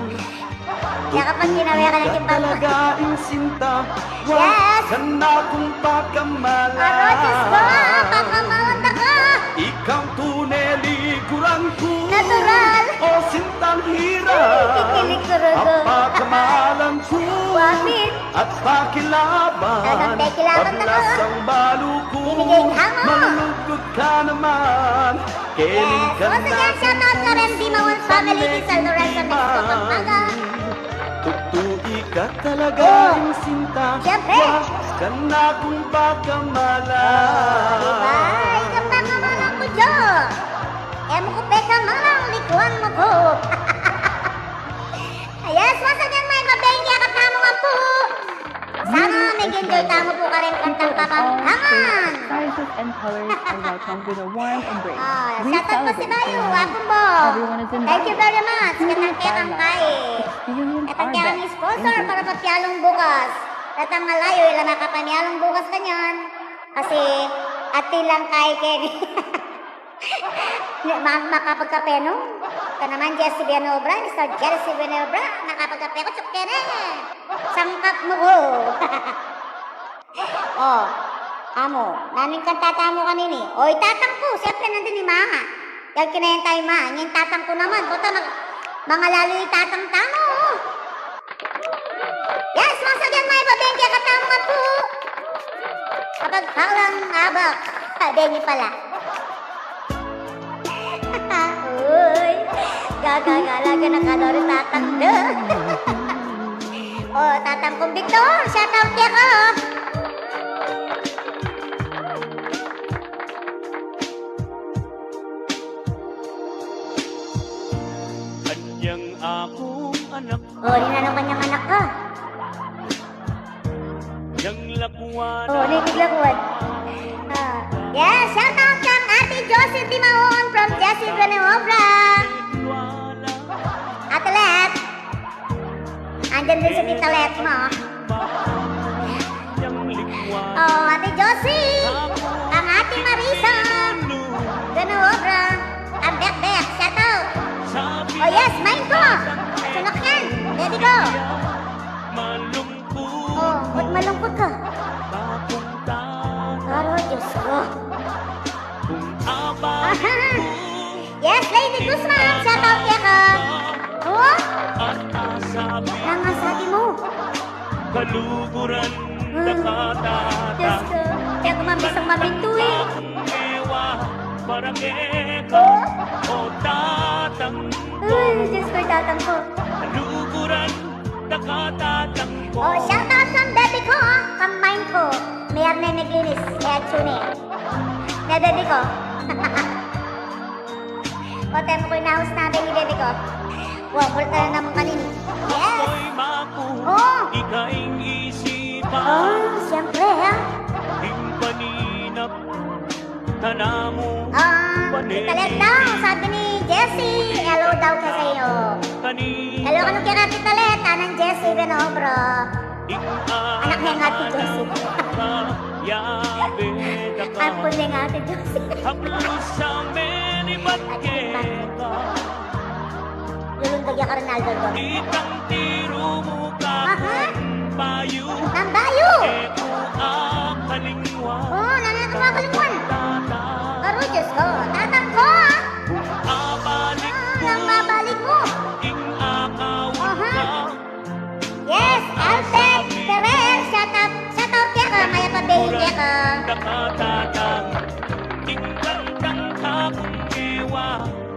Kaya kapag ginawa ka ng timbang. Talaga ing sinta. Yes. Wa ka na kung pakamalan. Aro, Diyos ko, pakamalan na ka. Ikang tune liguran ku. Natural. O sintang hirang. Kikilig talaga. Apa kamalan ku. Wapit. At pakilaban, pablasang balu ku, malugud ka naman. Yes. Once again, shout out sa Randy Mawon family, kay San Lorenzo, Mexico, Pampanga. Tutu ika talaga ing sinta. Siyempre. Wa ka na kung pakamalan. Diba? Ika pakamalan ku, Jo. E mu ku pekamalan, likuan mu ku. Yes, once again, may pabengke katamu ngan pu. Sana nag-enjoy tamu pu karing kantang Kapampangan. Sizes and colors are welcome with a warm embrace. Ah, shout out pu si Bayu, Akumbo. Thank you very much. Katang kekang kai. Katang kekang sponsor para papialung bukas. Katang malayu, ila na kapamialung bukas kanyan. Kasi, atin lang kai keni. Ni, ma-, makapagkape, no? Ika naman, Jesse Villanueva, Mister Jesse Villanueva, makapagkape ku, tsukene. Sangkap mu ku. O, amu, nanu ing kanta tamu kanini? O, i tatang ku, siyempre, nandin i Mama. Yan kinayan tamu, Ma. Ing tatang ku naman, puta, mag-, mangalalu i tatang tamu, o. Yes, once again, may pabengke katamu ngan pu. Kapag palang abak, pabengke pala. Uy, gagagala ka na ka, Lori, tatang da. O, tatang kung Victor, shout out keka. Anyang akung anak. O, ninanu kanyang anak ka? Yang lakuan. O, naitig lakuan. Ah. Yes, shout out kang Ate Josie Dimaon from Jessie Villanueva. Ate Let. Andyan din si Tita Let mo. O, Ate Josie. Ang Ate Marisa. Gana obra. Ang Bekbek. Shout out. O, yes, main ko. Sunok yan. Ready ko. O, ba't malungkot ka? Aro, Diyos ko. Aha. Yes, Lady Guzman, shout out keka. O? Nanu sabi mu? Kaluguran. Hmm. Diyos ko, kaya ku mabisang mamintu e. O? Ay, Diyos ko, tatang ku. O, shout out kang baby ku, o. Kang main ku. Mayar ne naglinis. Kaya tune. Ne baby ku. O, tamu ku inaus na baby, baby ku. Wa, kulit na naman kanini. Yes. O. O, siyempre, ha. Tanamu. Ah, Tita Let daw, sabi ni Jessie, hello daw ka sa'yo. Hello kanu keka Tita Let, anak nang Jessie, Beno, bro. Anak ne ning Ate Jessie. Ampun ne ning Ate Jessie. Lulundag ya ka, Ronaldo, do. Itang tiru mu ka. Aha. Bayu. Nang bayu. E ku akalingwan. O, nanu ku akalingwan? Tata. Aru, Diyos ko. Tatang ku, a. Kung abalik mu. A, nang babalik mu. Ing akawit ka. Aha. Yes, Alfred Ferrer, shout out, shout out keka, mayap a bayu keka.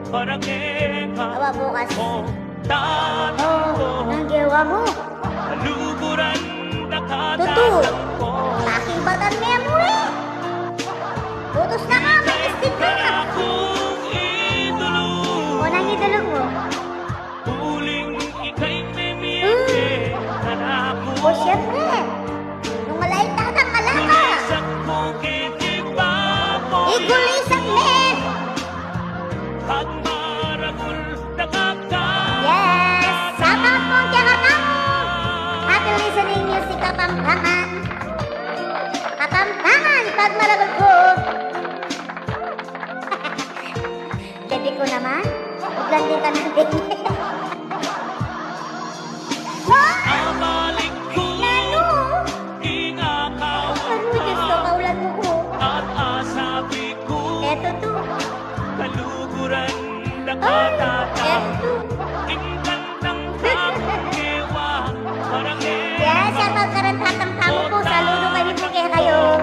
Awa, bukas. Oh, nang gewa mu. Tutu. Aking batan me mu e. Tutus na ka, may istig ka na. O, nang idulu mu. Hmm. O, siyempre. Nung ala i tatang, ala ka. Igulisak me. Yes. Shout out po kaya katamu. Happy listening music, Kapampangan. Kapampangan, pagmaragul ku. Bebe ku naman. Buglan din ka ng bebe. Oh! Nanu? Nanu, Diyos ko, kaulan mu ku. Eto tu. Ay, eto tu. Yes, shout out karin tatang tamu ku. Saludu kami pu kekayu.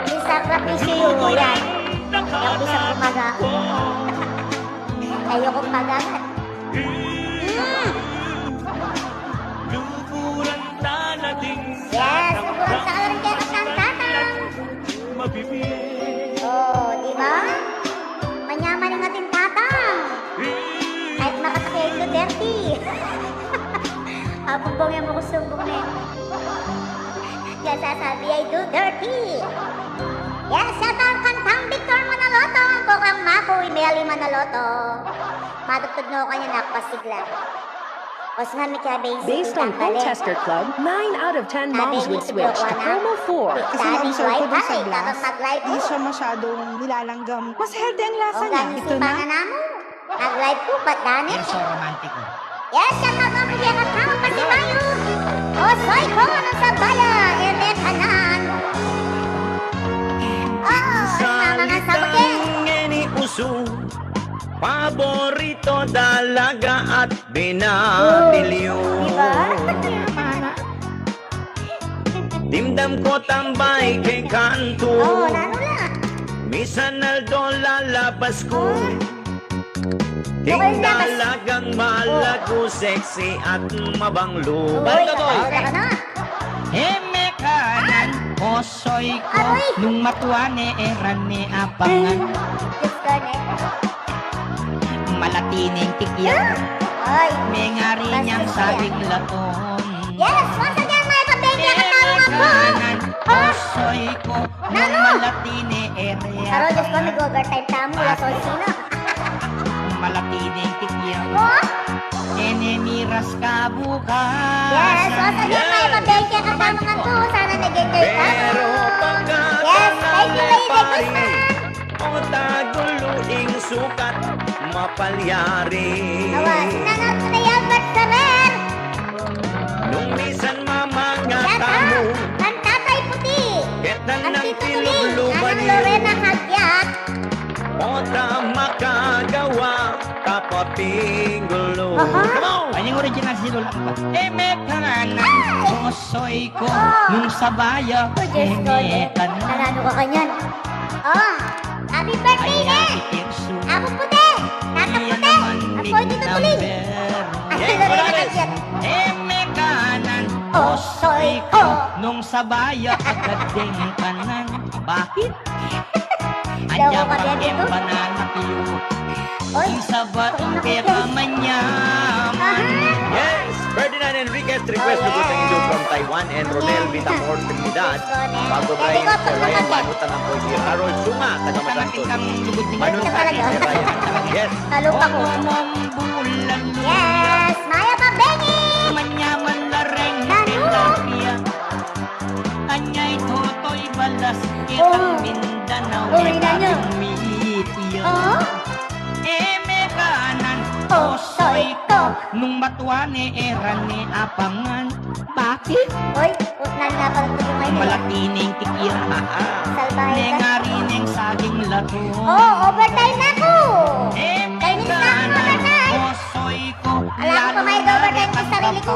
May sakripisyu yu yan. Kaya ku sa kumaga. Kaya ku kumaga. Hmm. Yes, luguran sa karin kekatang tatang. O, di ba? Manyaman ing atin tatang. Kahit makasakit, dirty. Apung bong yang makusubok na. Yan sasabi ay do dirty. Yan, shout out kang Victor Manaloto, ang bokang maku, Imeli Manaloto. Matutudno ka niya, nakpasigla. Based on Home Tester Club, nine out of ten moms would switch to Promo four. Kasi nauso ko dun sa glass, di siya masyadong nilalanggam. Mas healthy ang lasa niya. Ito na. Nag-live po, ba't dani? Yes, so romantic. Yes, siya ka ba, kuya, ka tao, kasi tayo. O, soy ko, ano sa baya, eme kanan. O, sa mga sabukin. Paborito dalaga at binatilyo. Di ba? Dimdam ko tambay keng kantu. O, nanu la? Misan aldo lalabas ku. Ting dalagang malagu, sexy at mabanglu. Uy, balik ka, boy. Balik ka na. Eme kanan, o soy ko, nung matua ne, e ra ne abangan. Diyos ko, ne. Malati neng tikian. Ay. Mengari neng saging laton. Yes, once again, mga kabengke, katawan ko. Eme kanan, o soy ko, nung malati ne, e ra abangan. Pero, Diyos ko, nag-overtime tamu, alas onse na. Malati neng tikian. O? E ne miras kabukasan. Yes, once again, mga kabengke, katawan ko. Sana nag-enjoy tamu. Yes, thank you, Lady Guzman. O tagulu ing sukat mapalyari. Awa, sinangat ko na yan, Bert Ferrer. Nung misan mamangatamu. Kanta tamu. Kanta tamu puti. Ketan nang tilubluban ni Lorena Caguiat. O ta makagawa, tapapingulu. Aha. Come on! Ay, yung original si Lola Ampa. Eme kanan, o soy ko, nung sabaya, eme kanan. Nanu ka kanyan? O, happy birthday, ne! Apu Puti! Tata Puti! Apu Puti tutuloy! Ay, Lorena Caguiat. Eme kanan, o soy ko, nung sabaya, agad deng kanan. Bakit? Anya pa keng banana cue. Oy, ing sabat keka manyaman. Yes, Ferdinand Enriquez, request na po sa inyo from Taiwan, and Ronel Vitamor Trinidad. Bago ba yung Ryan Manutan ang po si Harold Suma, taga Matanto. Manutan ni Ryan. Yes. Yes, maya pa, Benny! Manyaman la reng tilapia. Anyay Totoy balas, ketang Mindanao, uwi na nyo. Mipia. O? Eme kanan, o soy ko, nung matua ne, e ra ne abangan. Bakit? Oy, utnan nga pala ito yung ngayon. Malati neng tikian. Salbahe ka. Mengari neng saging laton. O, overtime na ku. Eme kanan, o soy ko, ala ku pa may overtime ku sarili ku.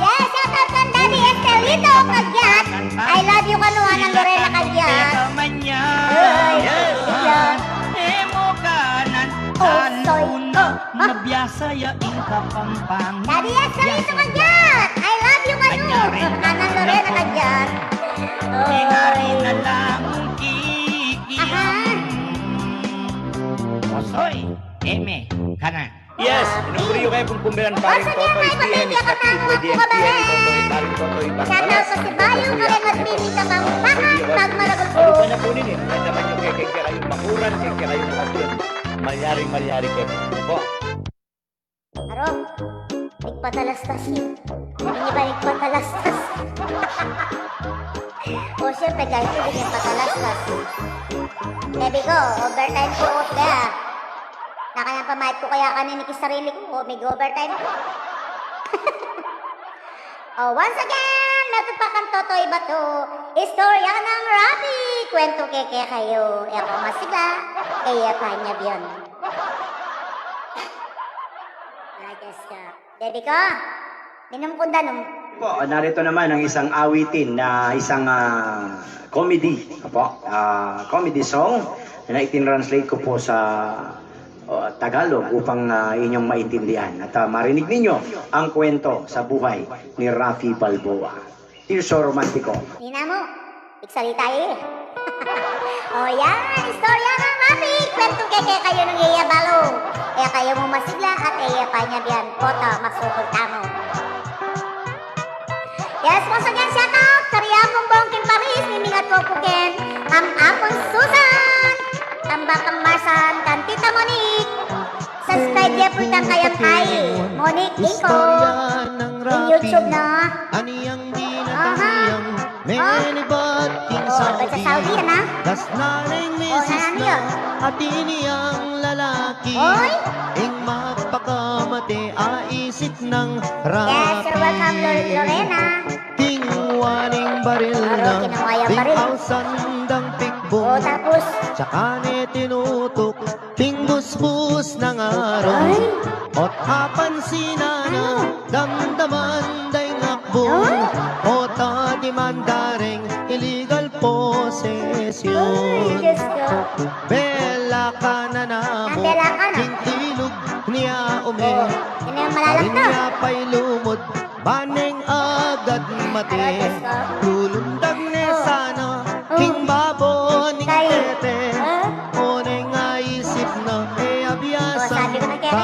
Yes, shout out kan Daddy Estelito Caguiat. I love you, kanu, anang Lorena Caguiat. Yes. Yes. Emo ka Una, mabiasa ya ing Kapampangan. Daddy, yes, sabi sa kanya. I love you, Manu. Nanang Lorena kanya. Ay. Aha. Osoy, eme, kana. Yes, inumbriyo kayu pung kumbilan paring Totoy T M, Mister Kiko, D M T M, Totoy, paring Totoy, paring Balas. Shout out sa Sibayu, Karen Martin, Kapampangan, Pagmalagul po. Ano pa na po nini? Ang naman yung kaya kaya kayong makuran, kaya kaya kayong okasyon. Malyaring malyari kayo po. Aro, nagpatalastas yun. Hindi ba nagpatalastas? O, siyempre, guys, hindi niya patalastas. Sabi ko, overtime ko, kaya. Nakaya pamayat ko kaya kanini ki sarili ko, o, may overtime ko. O, once again, metung pa kang Totoy Bato, istorya nang Rafi, kwento ke kekayu, e ku masigla, e ya pa nya biyan. Ay, Diyos ko. Dede ko, minum kung danum. Po, narito naman ang isang awitin na isang, ah, comedy. Opo, ah, comedy song na itinranslate ko po sa, ah, Tagalog upang, ah, inyong maintindihan at, ah, marinig ninyo ang kwento sa buhay ni Rafi Balboa. Tirso Romantiko. Nina mu, igsalita e. O yan, istorya nang Rafi, kwento ke kekayu nung e ya balu. E kayu mu masigla at e ya pa nya biyan, pota, masukul tamu. Yes, once again, shout out. Kari Apung Bong king Paris, mimingat ko pu ken Am Apung Susan, Tambakang Marsan, kan Tita Monique. Subscribe ye pu itang kayang Ai Monique Inko. Ing YouTube na. Aha. Menibat king Saudi, Saudi na. Dasnan ing misis na, atin yang lalaki. Ing magpakamate, aisip nang Rafi. Yes, you're welcome, Lor-, Lorena. Kinuwa ning baril na, kinuwa yang baril. King ausan dang pikbung. O, tapos? Tsaka ne tinutok king busbus nang arung. Ay. Ot apansinan na, damdaman da ing akbung. Ot adimanda reng illegal possession. Ay, Diyos ko. Belakan na namu. Belakan na. King ilug nia ume. O, ini ang malalam to. Karin nia pa ilumud. Ban neng agad mate, lulundag ne sana king babo ning tete. O neng aisip na, e abiasang kami.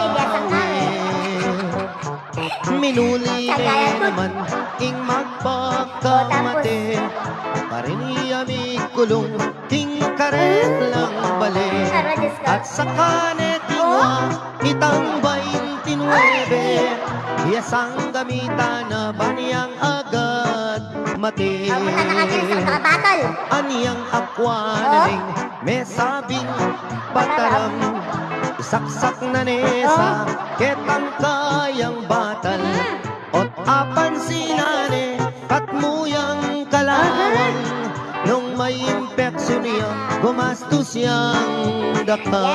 Minuli ne naman ing magpakamate. Karin iya mikulung king karelang bale. At saka ne kinuwa itang baintinuebe, iya sang gamitan na ban yang agad mate. Anyang akwa na ning mesabing pataram, isaksak na ne sa ketang kayang batal. Ot apansinan ne, katmu yang kalawang, nung may impeksyon ya, gumastus yang dakal.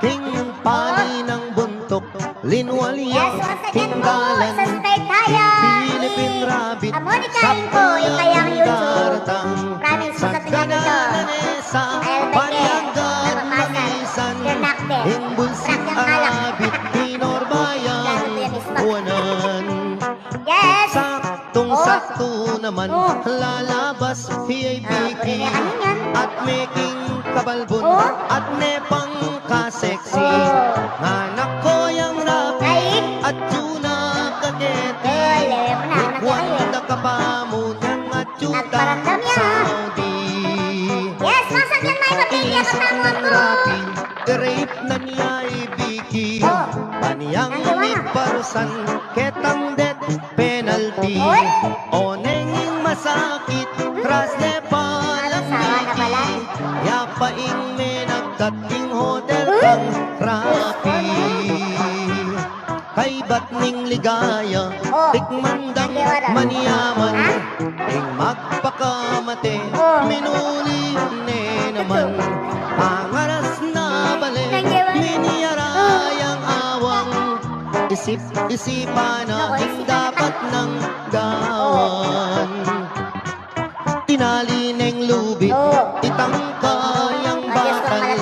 King pali nang buntuk, linwal yang king dalan. Philippine Rabbit, Monica Inko, ing kayang YouTube. Promise, sa tingin ito. Ay, albert, eh. Napapasa. Ing bulsi a rabbit, tinorba yang kuwanan. Yes. Saktung-saktu naman, lalabas hi Vicky at meking kabalbon at ne pang ka-sexy. Nganak ko yang Rafi at yu na kaketi. Likwan da ka pa mu nyang atyuta Saudi. Yes, masagyan may pamilya ka tamu aku. Rafi, i-rape na niya i Vicky. Ban yang miparusan ketang death penalty. O neng ing masakit, ras ne palang Vicky. Ya pa ing menagkat king hotel kang Rafi. Kaybat ning ligaya, tikman dang manyaman. Ing magpakamate, minuli ne naman. Pangaras na bale, minyara yang awang. Isip-isipan na ing dapat nang gawan. Tinali neng lubid itang kayang batal.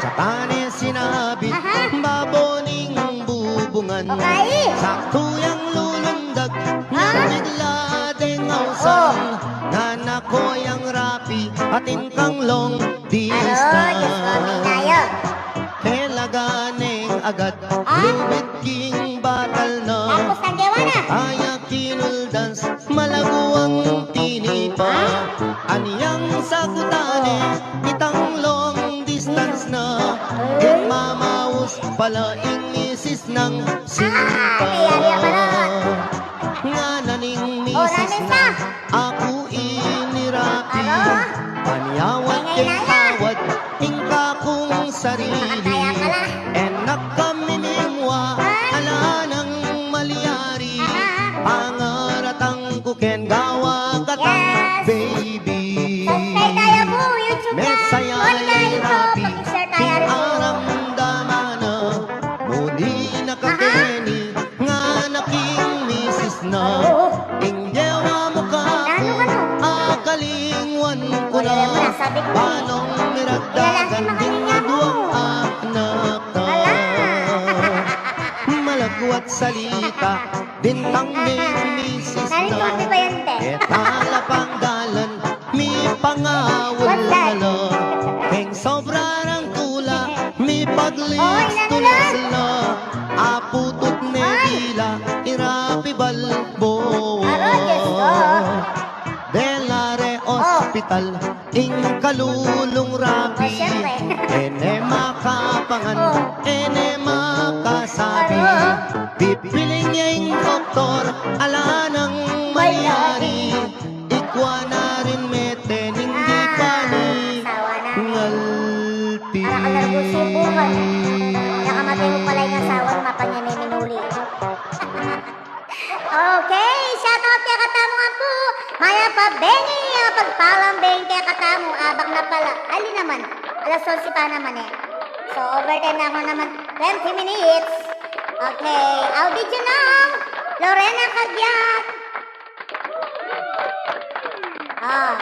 Tsaka ne sinabi, Okay. Saktu yang lulundag, nang bigla deng ausan, ngana ku yang rapi, atin kang long distance. Talaga neng agad, lubid king batal na. Tapos, nang gewa na. Aya kinuldans, malaguang tinipa. Anyang sakutan e, itang long distance na. Mamaus pala ing misis nang sinta. Ngana ning misis na, aku ini rapi. Panyawad keng awad ing kakung sarili. Enak kami mimua, ala nang malyari. Pangaratang ku ken gawa katang baby. Subscribe tayo po, YouTube na. Mesaya Monica Ito, rapi, pakishare tayo rin po. Aramdaman na, muli na kakeni, ngana king misis na. Ing gewa mu kaku, akalingwan ku na. Banong miragdagan ding duang anak na. Malagwat salita, bintang ning misis na. E tala panggalan, mipangawul na la. Keng sobra rang tula, mipaglis tulis la. Aputut ne dila, irapi balbo. Dela re ospital, ing kalulung rapi. E ne makapangan, e ne makasabi. Pipiling ya ing doktor, ala nang malyari. Ikwa na rin mete ning di pa ni ngalti. Para ka narbusi bukan. Nakamatay mu pala ing asawa mu, mapan ya ne minuli. Okay, shout out kekatamu ngan pu. Mayap a bengi, mapagpalang bengi kekatamu. Abak na pala. Ali naman, alas onse pa naman e. So, overtime na ku naman, twenty minutes. Okay, how did you know? Lorena Caguiat. Ah,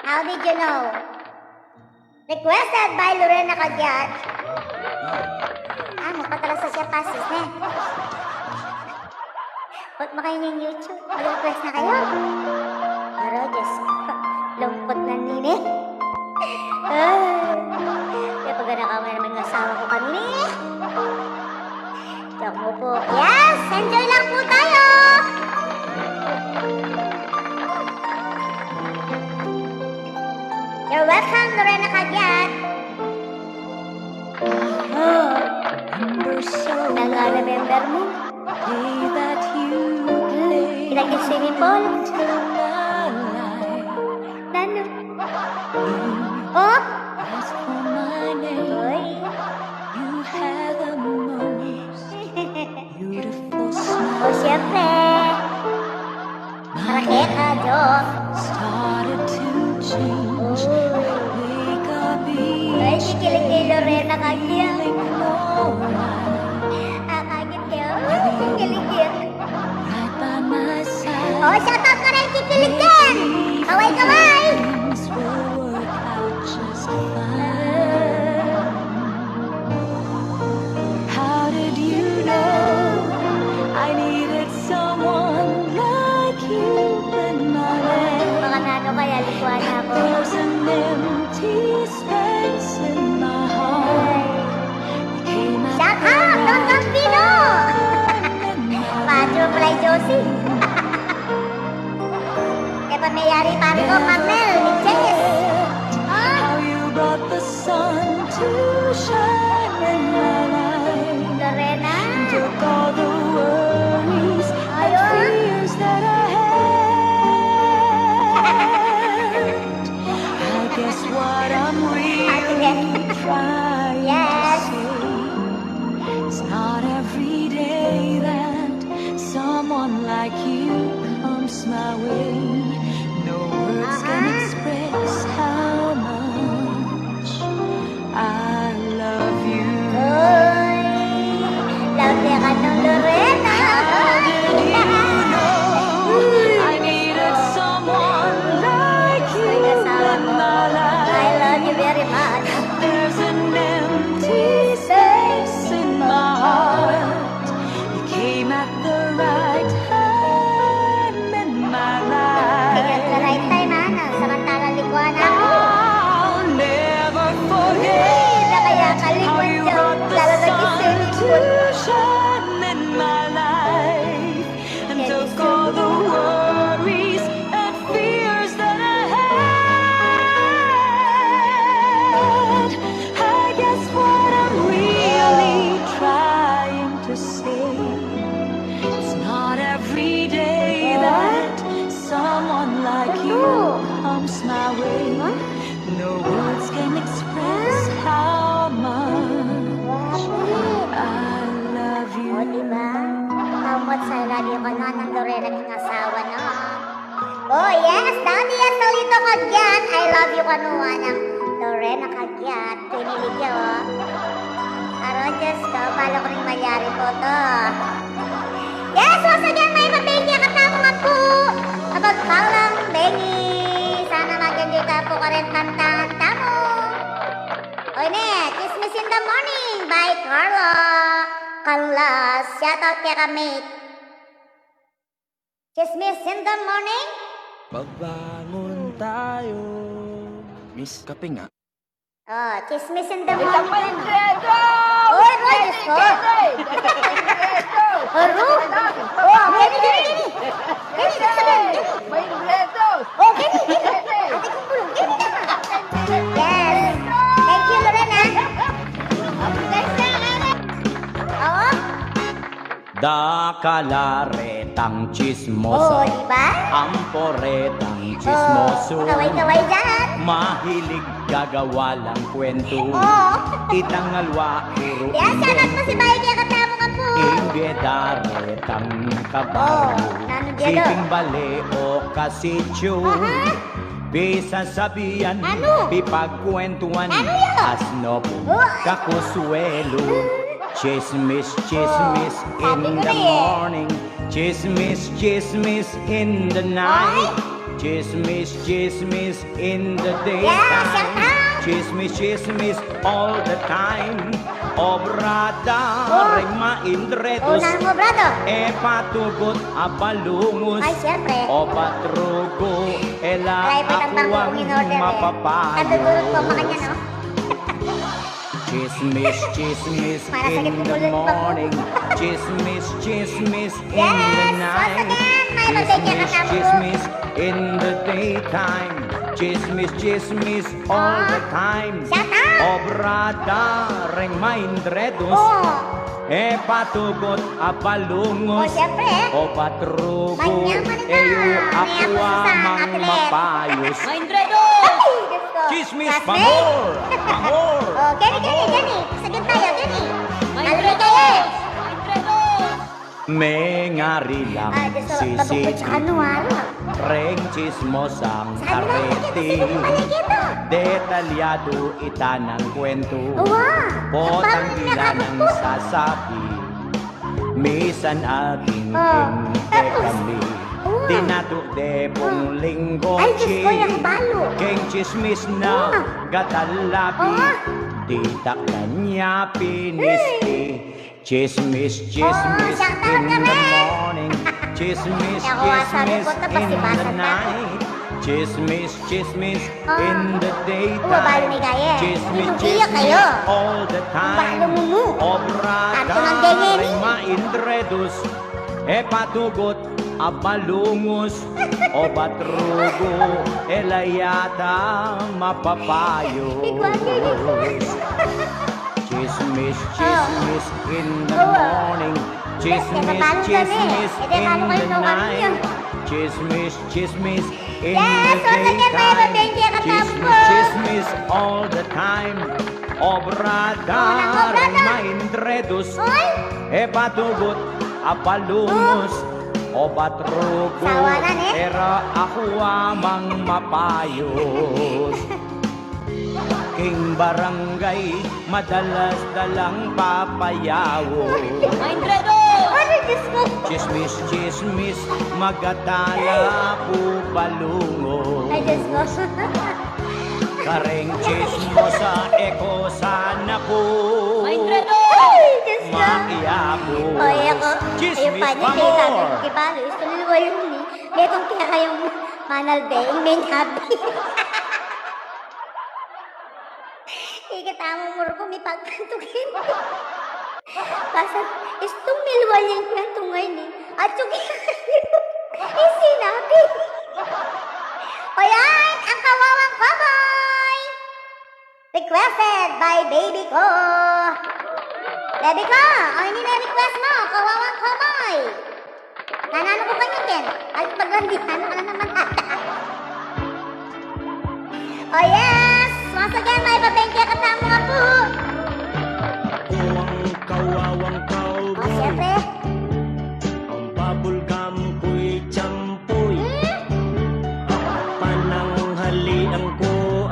how did you know? Requested by Lorena Caguiat. Ah, magpatalas na siya pasis, ne? Ba't makain yung YouTube? Mag-request na kayo. Pero, Diyos ko, lungkot na nini. Ay, kaya pag anak ako naman ng asawa ko kanini. Joke mu pu. Yes! Enjoy lang pu tayo! You're welcome, Lorena Caguiat. Oh. Naka-remember mu? Ilagay swimming pool. Nanu? Oh? Uy. O, siyempre. Para keka, Diyos. Uy. Ay, kikilig kay Lorena Caguiat. Akagit kayo. Kikilig yan. O, shout out ko rin, kikilig din. Kaway, kaway. How did you know I needed someone like you in my life? Baka na ano kaya, likuan na ako. There's an empty space in my heart. Shout out, Don Gambino! Pacho, Fly Josie. Kaya pa mayari, pare ko, Carmel, Chase. Oh. How you brought the sun to shine in my life. Lorena. Took all the worries and fears that I had. I guess what I'm really trying to say, it's not every day that someone like you comes my way. No words can express how much I love you. Uy, love ya ka nung Lorena. How did you know I needed someone like you in my life? I love you very much. There's an empty space in my heart. Yu kanu nang Lorena Caguiat, kinilig ya, o. Aro, Diyos ko, palu ku ring malyari pu to. Yes, once again, mayap a bengi katamu ngan pu. Mapagpalang bengi. Sana mag-enjoy ta pu karin kantahan tamu. O, ini, Chismis in the Morning by Carlo Canlas. Shout out keka, mate. Chismis in the morning. Pagbangon tayo. Miss, kape nga. O, Chismis in the morning. Uy, Roy, Diyos ko. O, Ru. O, keni, keni, keni. Keni, sasabihin, keni. O, keni, keni. Ate kong kulong, keni, keni. Yes. Thank you, Lorena. O. Dakal a retang tsismosa. O, di ba? Ampo retang tsismoso. O, kaway-kaway diyan. Mahilig gagawa lang kwentu. O. Itang alwa, puru. Yan, shoutout mu si Bayi, kaya katamu ngan pu. Ingge da retang kabalu. O, nanu diyan, o? Siting bale o kasitsu. Aha. Pisasabian, anu? Pipagkwentuan, anu ya? Asno pu, o, kakuswelu. Chismis, chismis in the morning. Chismis, chismis in the night. Chismis, chismis in the daytime. Chismis, chismis all the time. Obra da reng maindredus. O, nanu obrada? E patugut a balungus. Ay, siyempre. O patrugu, e la aku ang mapapayus. Kadudurut ko makanya, no? Chismis, chismis in the morning. Chismis, chismis in the night. Chismis, chismis in the daytime. Chismis, chismis all the time. Shut up! Obra da reng maindredus. O. E patugut a balungus. O, siyempre. O patrugu, e yu aku ang mapayus. Maindredus! Ay, Diyos ko. Chismis, pamor! Pamor! O, keni, keni, keni. Saglit tayo, keni. Maindredus! Maindredus! Mengari lang si Sigrid reng tsismosang kareti. Detalyadu ita nang kwentu. Potang ila nang sasabi. Misan aking keng kekami. Dinatu de pung linggo, keng tsismis na gatalabi. Ditak kanya pinisti. Chismis, chismis in the morning. Chismis, chismis in the night. Chismis, chismis in the daytime. Chismis, chismis all the time. Obra da reng maindredus. E patugut a balungus. O patrugu, e la yata mapapayus. Chismis, chismis in the morning. Chismis, chismis in the night. Chismis, chismis in the daytime. Chismis, chismis all the time. Obra da reng maindredus. E patugut a balungus. O patrugu, e ra aku amang mapayus. King barangay, madalas da lang papayawus. Maindredus! Ano, Diyos ko? Chismis, chismis, magatala pu balungus. Ay, Diyos ko. Kareng tsismosa, e ko sana pu makiapus. Ay, Diyos ko. Ay, ako. Chismis, pamor! Istu milwal yu ni. Betong kaya kayung manalbe, ing menyabi. Ikit a mu murku, mipagpantukin. Pasal, istu milwal yu ing kwentu ngeni. Atsu kaya kayu. Isinabi. O yan, ang Kawawang Cowboy. Requested by Baby Ko. Baby Ko, o ini na request mu, Kawawang Cowboy. Nananu ku kanya ken? Ay, paglandian ka na naman ata. O yes, once again, mayap a bengi katamu ngan pu. Kawawang Cowboy. O, siyempre. Ang bubble gum ku'y tsampoy. Hmm? Ang pananghalian ku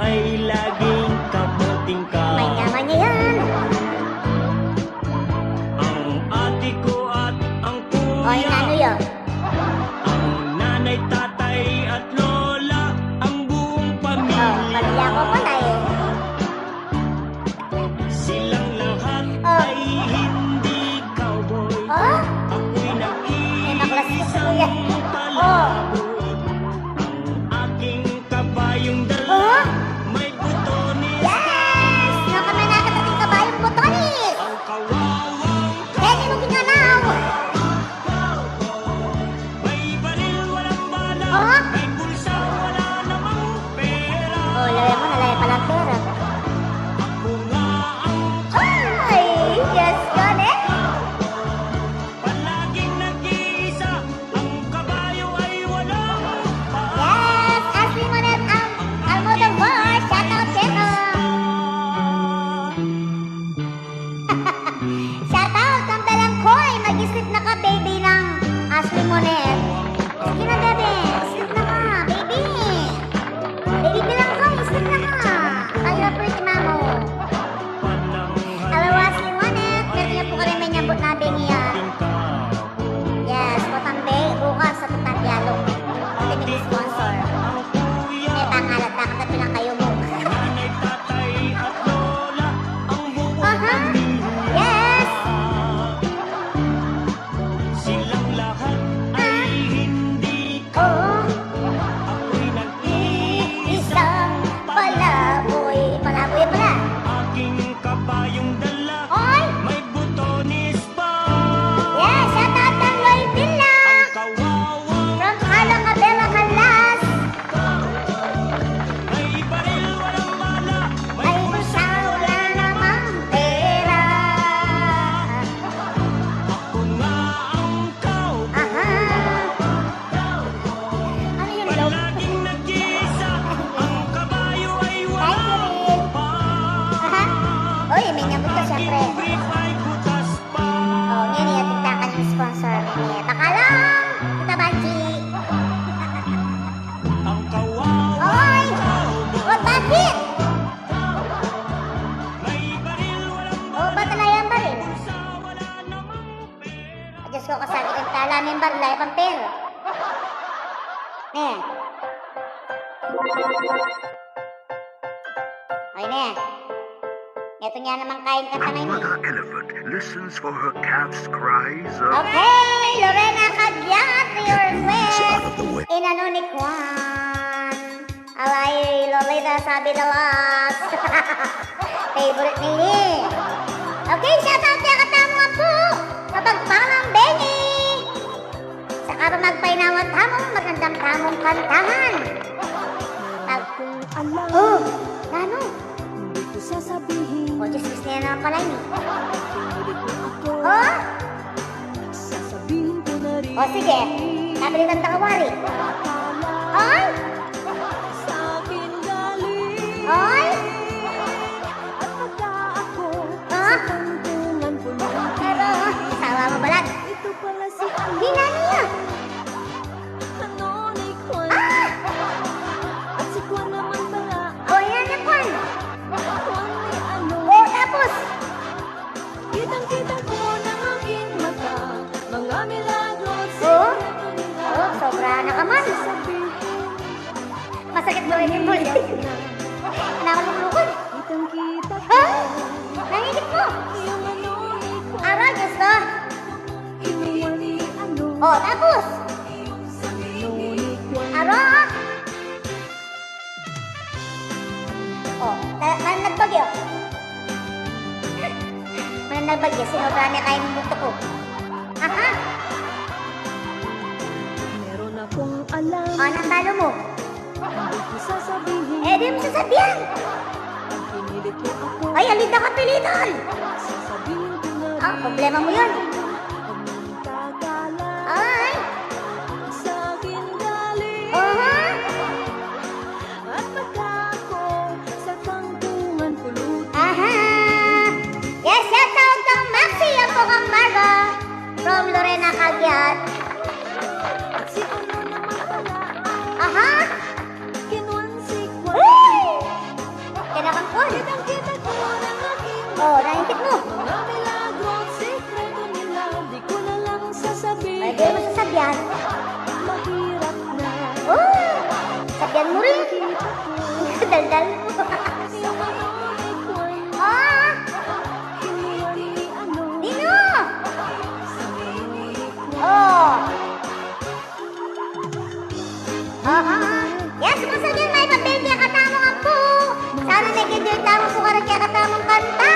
Member la, e pampel. Ne. Ay, ne. Eto na naman kayang kanta ngayon, e. Mother elephant listens for her calf's cries. Okay, Lorena Cagliat, your request. Inano ni Kwan. Alay, Lolita Sabidalas. Favorite nini. Okay, shout out kaya katamu ampo. Mapagpalang bengi. Saka pa magpainawa tamu, magandang tamung kantahan. Pag, oh, nanu? O, Diyos, Diyos na naman pala ini. O? O, sige. Kapilitan ta kawari. Ay! Ay! Ha? Pero, sawa mo balat. Hinani ya. Ah! O, yan na, Kwan. O, tapos? Kitang-kita ko ng aking mata, mga milagro at sikreto nila. O, sobra na ka man. Sasabihin. Masakit mo rin yung muli. Nakaluklukan. Kitang-kita ko. Ha? Nangingit mo? Yung ano ni Kwan. Aray, Diyos ko. Kinuha ni ano. O, tapos? Yung sa ni Kwan. Aray! O, ta-, mananagbagyo. Mananagbagyo, sinobra na kaya ng buto ko. Aha. Meron akong alam. O, anong balo mo? Hindi ko sasabihin. E, di mo sasabihan. Pinilit mo ako. Ay, alin na kapilitan? Sasabihin ko na. Ah, problema mo yun. Huwag mong kakala. Ay. Sa akin galing. Aha. At pagka ako sa tampungan pulutin. Aha. Yes, shout out kang Maxi, ampo kang Marga. From Lorena Cagliat. At si ano naman pala. Aha. Kinuan si Kwan. Uy! Kinakan Kwan. Kitang-kita ko ng aking mata. O, nangingit mo. Mga milagro at sikreto nila, di ko na lang sasabihin. Ay, di mo sasabihan. Mahirap na. O! Sabihan mo rin. Kita ko. Daldal mo. Yung ano ni Kwan. O! Kinuha ni ano. Nino? Sa ano ni Kwan. O! Aha. Yes, once again, mayap a bengi kekatamung ampo. Sana nag-enjoy tamu pu karing kekatamung kanta.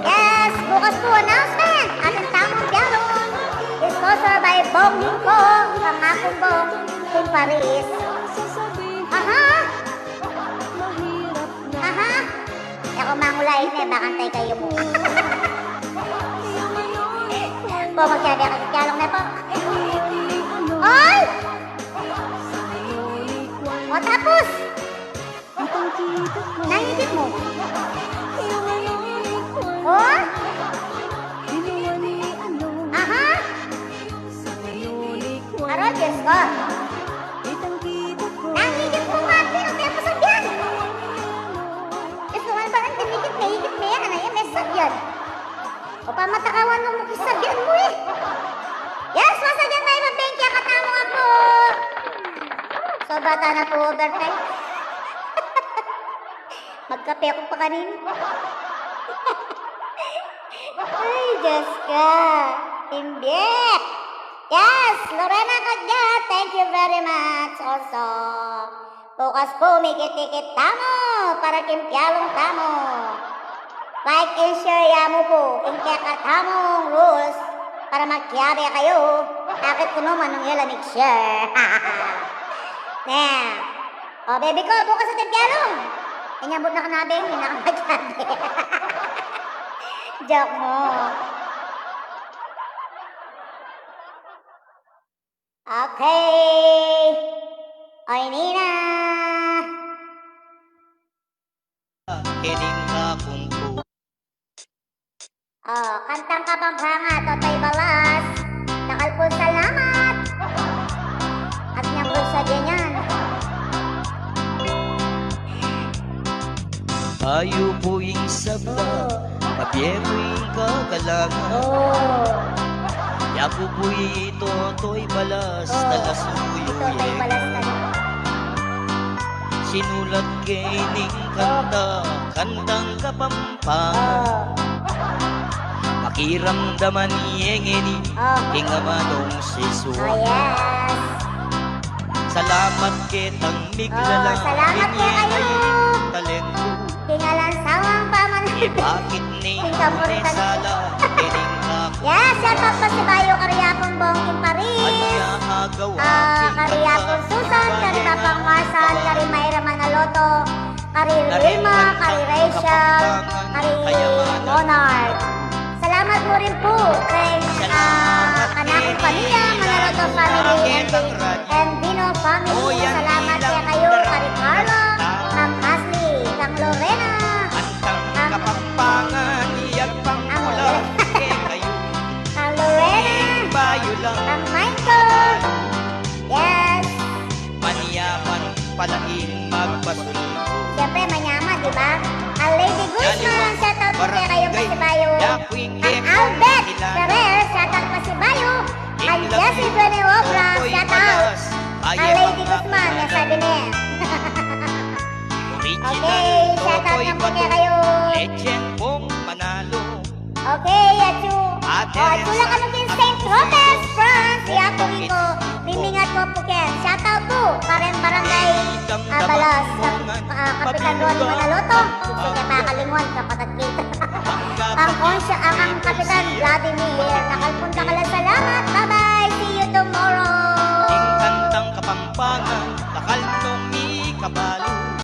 Yes, bukas pu announcement. Atin tamung pialung. Sponsor by Bong Hingko, kang Akong Bong, kung Paris. Aha. Aha. E ku mangulay ne, bakanta ikayu mu. Po, magsabi ka, Tialong ne po. Oy! O, tapos? Nangingit mu? O? Aha. Aro, Diyos ko. Nangingit mu nga, pero di mu sabihan. Diyos ko, ano ba nang dinikit, naikit na yan? Ano yan? May sabihan. O, pamatakawan mu, mukit sabihan mu e. Yes, once again, mayap a bengi kekatamung ampo. Sobra tana pu overtime. Magkape ku pa kanina. Ay, Diyos ko. Imbit. Yes, Lorena Cagliat, thank you very much also. Bukas pu, mikit-ikit tamu para king pialung tamu. Like and share ya mu pu ing kekatamung rules para magkiabe kayu. Akit ku naman nung ila mag-share. Ne. O, baby ko, bukas atin pialung. Inyambut na ka na, baby, na ka magkiabe. Joke mu. Okay. Oy, nina. Kening kapung ku. O, kantang Kapampangan, Totoy Balas. Dakal pung salamat. At inyang pung sadya niyan. Ayu pu ing sabla, o, abie pu ing kagalangan. O. Yaku pu i Totoy Balas, oh, taga Suyu, i Totoy Balas, taga. Sinulat ke ning kanta, kantang Kapampangan. Oh. Pakiramdaman ye ngeni, oh, king amanung sisuan. Oh, yes. Salamat ketang miglalang, oh, salamat kekayu. Talentu. King alang sawang pamanalangin. Bakit ni King kamurutan. Sala, kening aku. Yes, shout out pasibayu kari Apung Bongking Paris. Anya agawa, ah, kari Apung Susan, kari Papang Marsan, kari Myra Manaloto, kari Rima, kari Rachel, kari Monarch. Salamat mu rin pu keng, ah, kanaku pamilya, Manaloto family, and, and Dino family. Salamat kekayu, kari Carla, Ma'am Ashley, kang Lorena, kang Kapampangan, iyag pang, ah, mula kekayu. Kang Lorena, kang Michael. Yes. Manyaman pala ing magpasundo. Siyempre, manyaman, di ba? Ang Lady Guzman, shout out po kekayu pasibayu. Ang Albert Ferrer, shout out pasibayu. Ang Jesse Duene Obra, shout out. Ang Lady Guzman, yan sabi niya. Okay, shout out naman kekayu. Legend pong Manalo. Okay, atsu. O, atsu la kanu king Saint Tropez, France. Yaku pu, mimingat ku pu ken. Shout out pu, Barangay, ah, Balas, Kap-, ah, Kapitan Ronnie Manaloto. Sige, makalinguan, kapatad kita. Ang Konsya, ang, ang Kapitan Vladimir. Dakal pung dakal a salamat. Bye-bye. See you tomorrow. Ing kantang Kapampangan, dakal nung mikabal.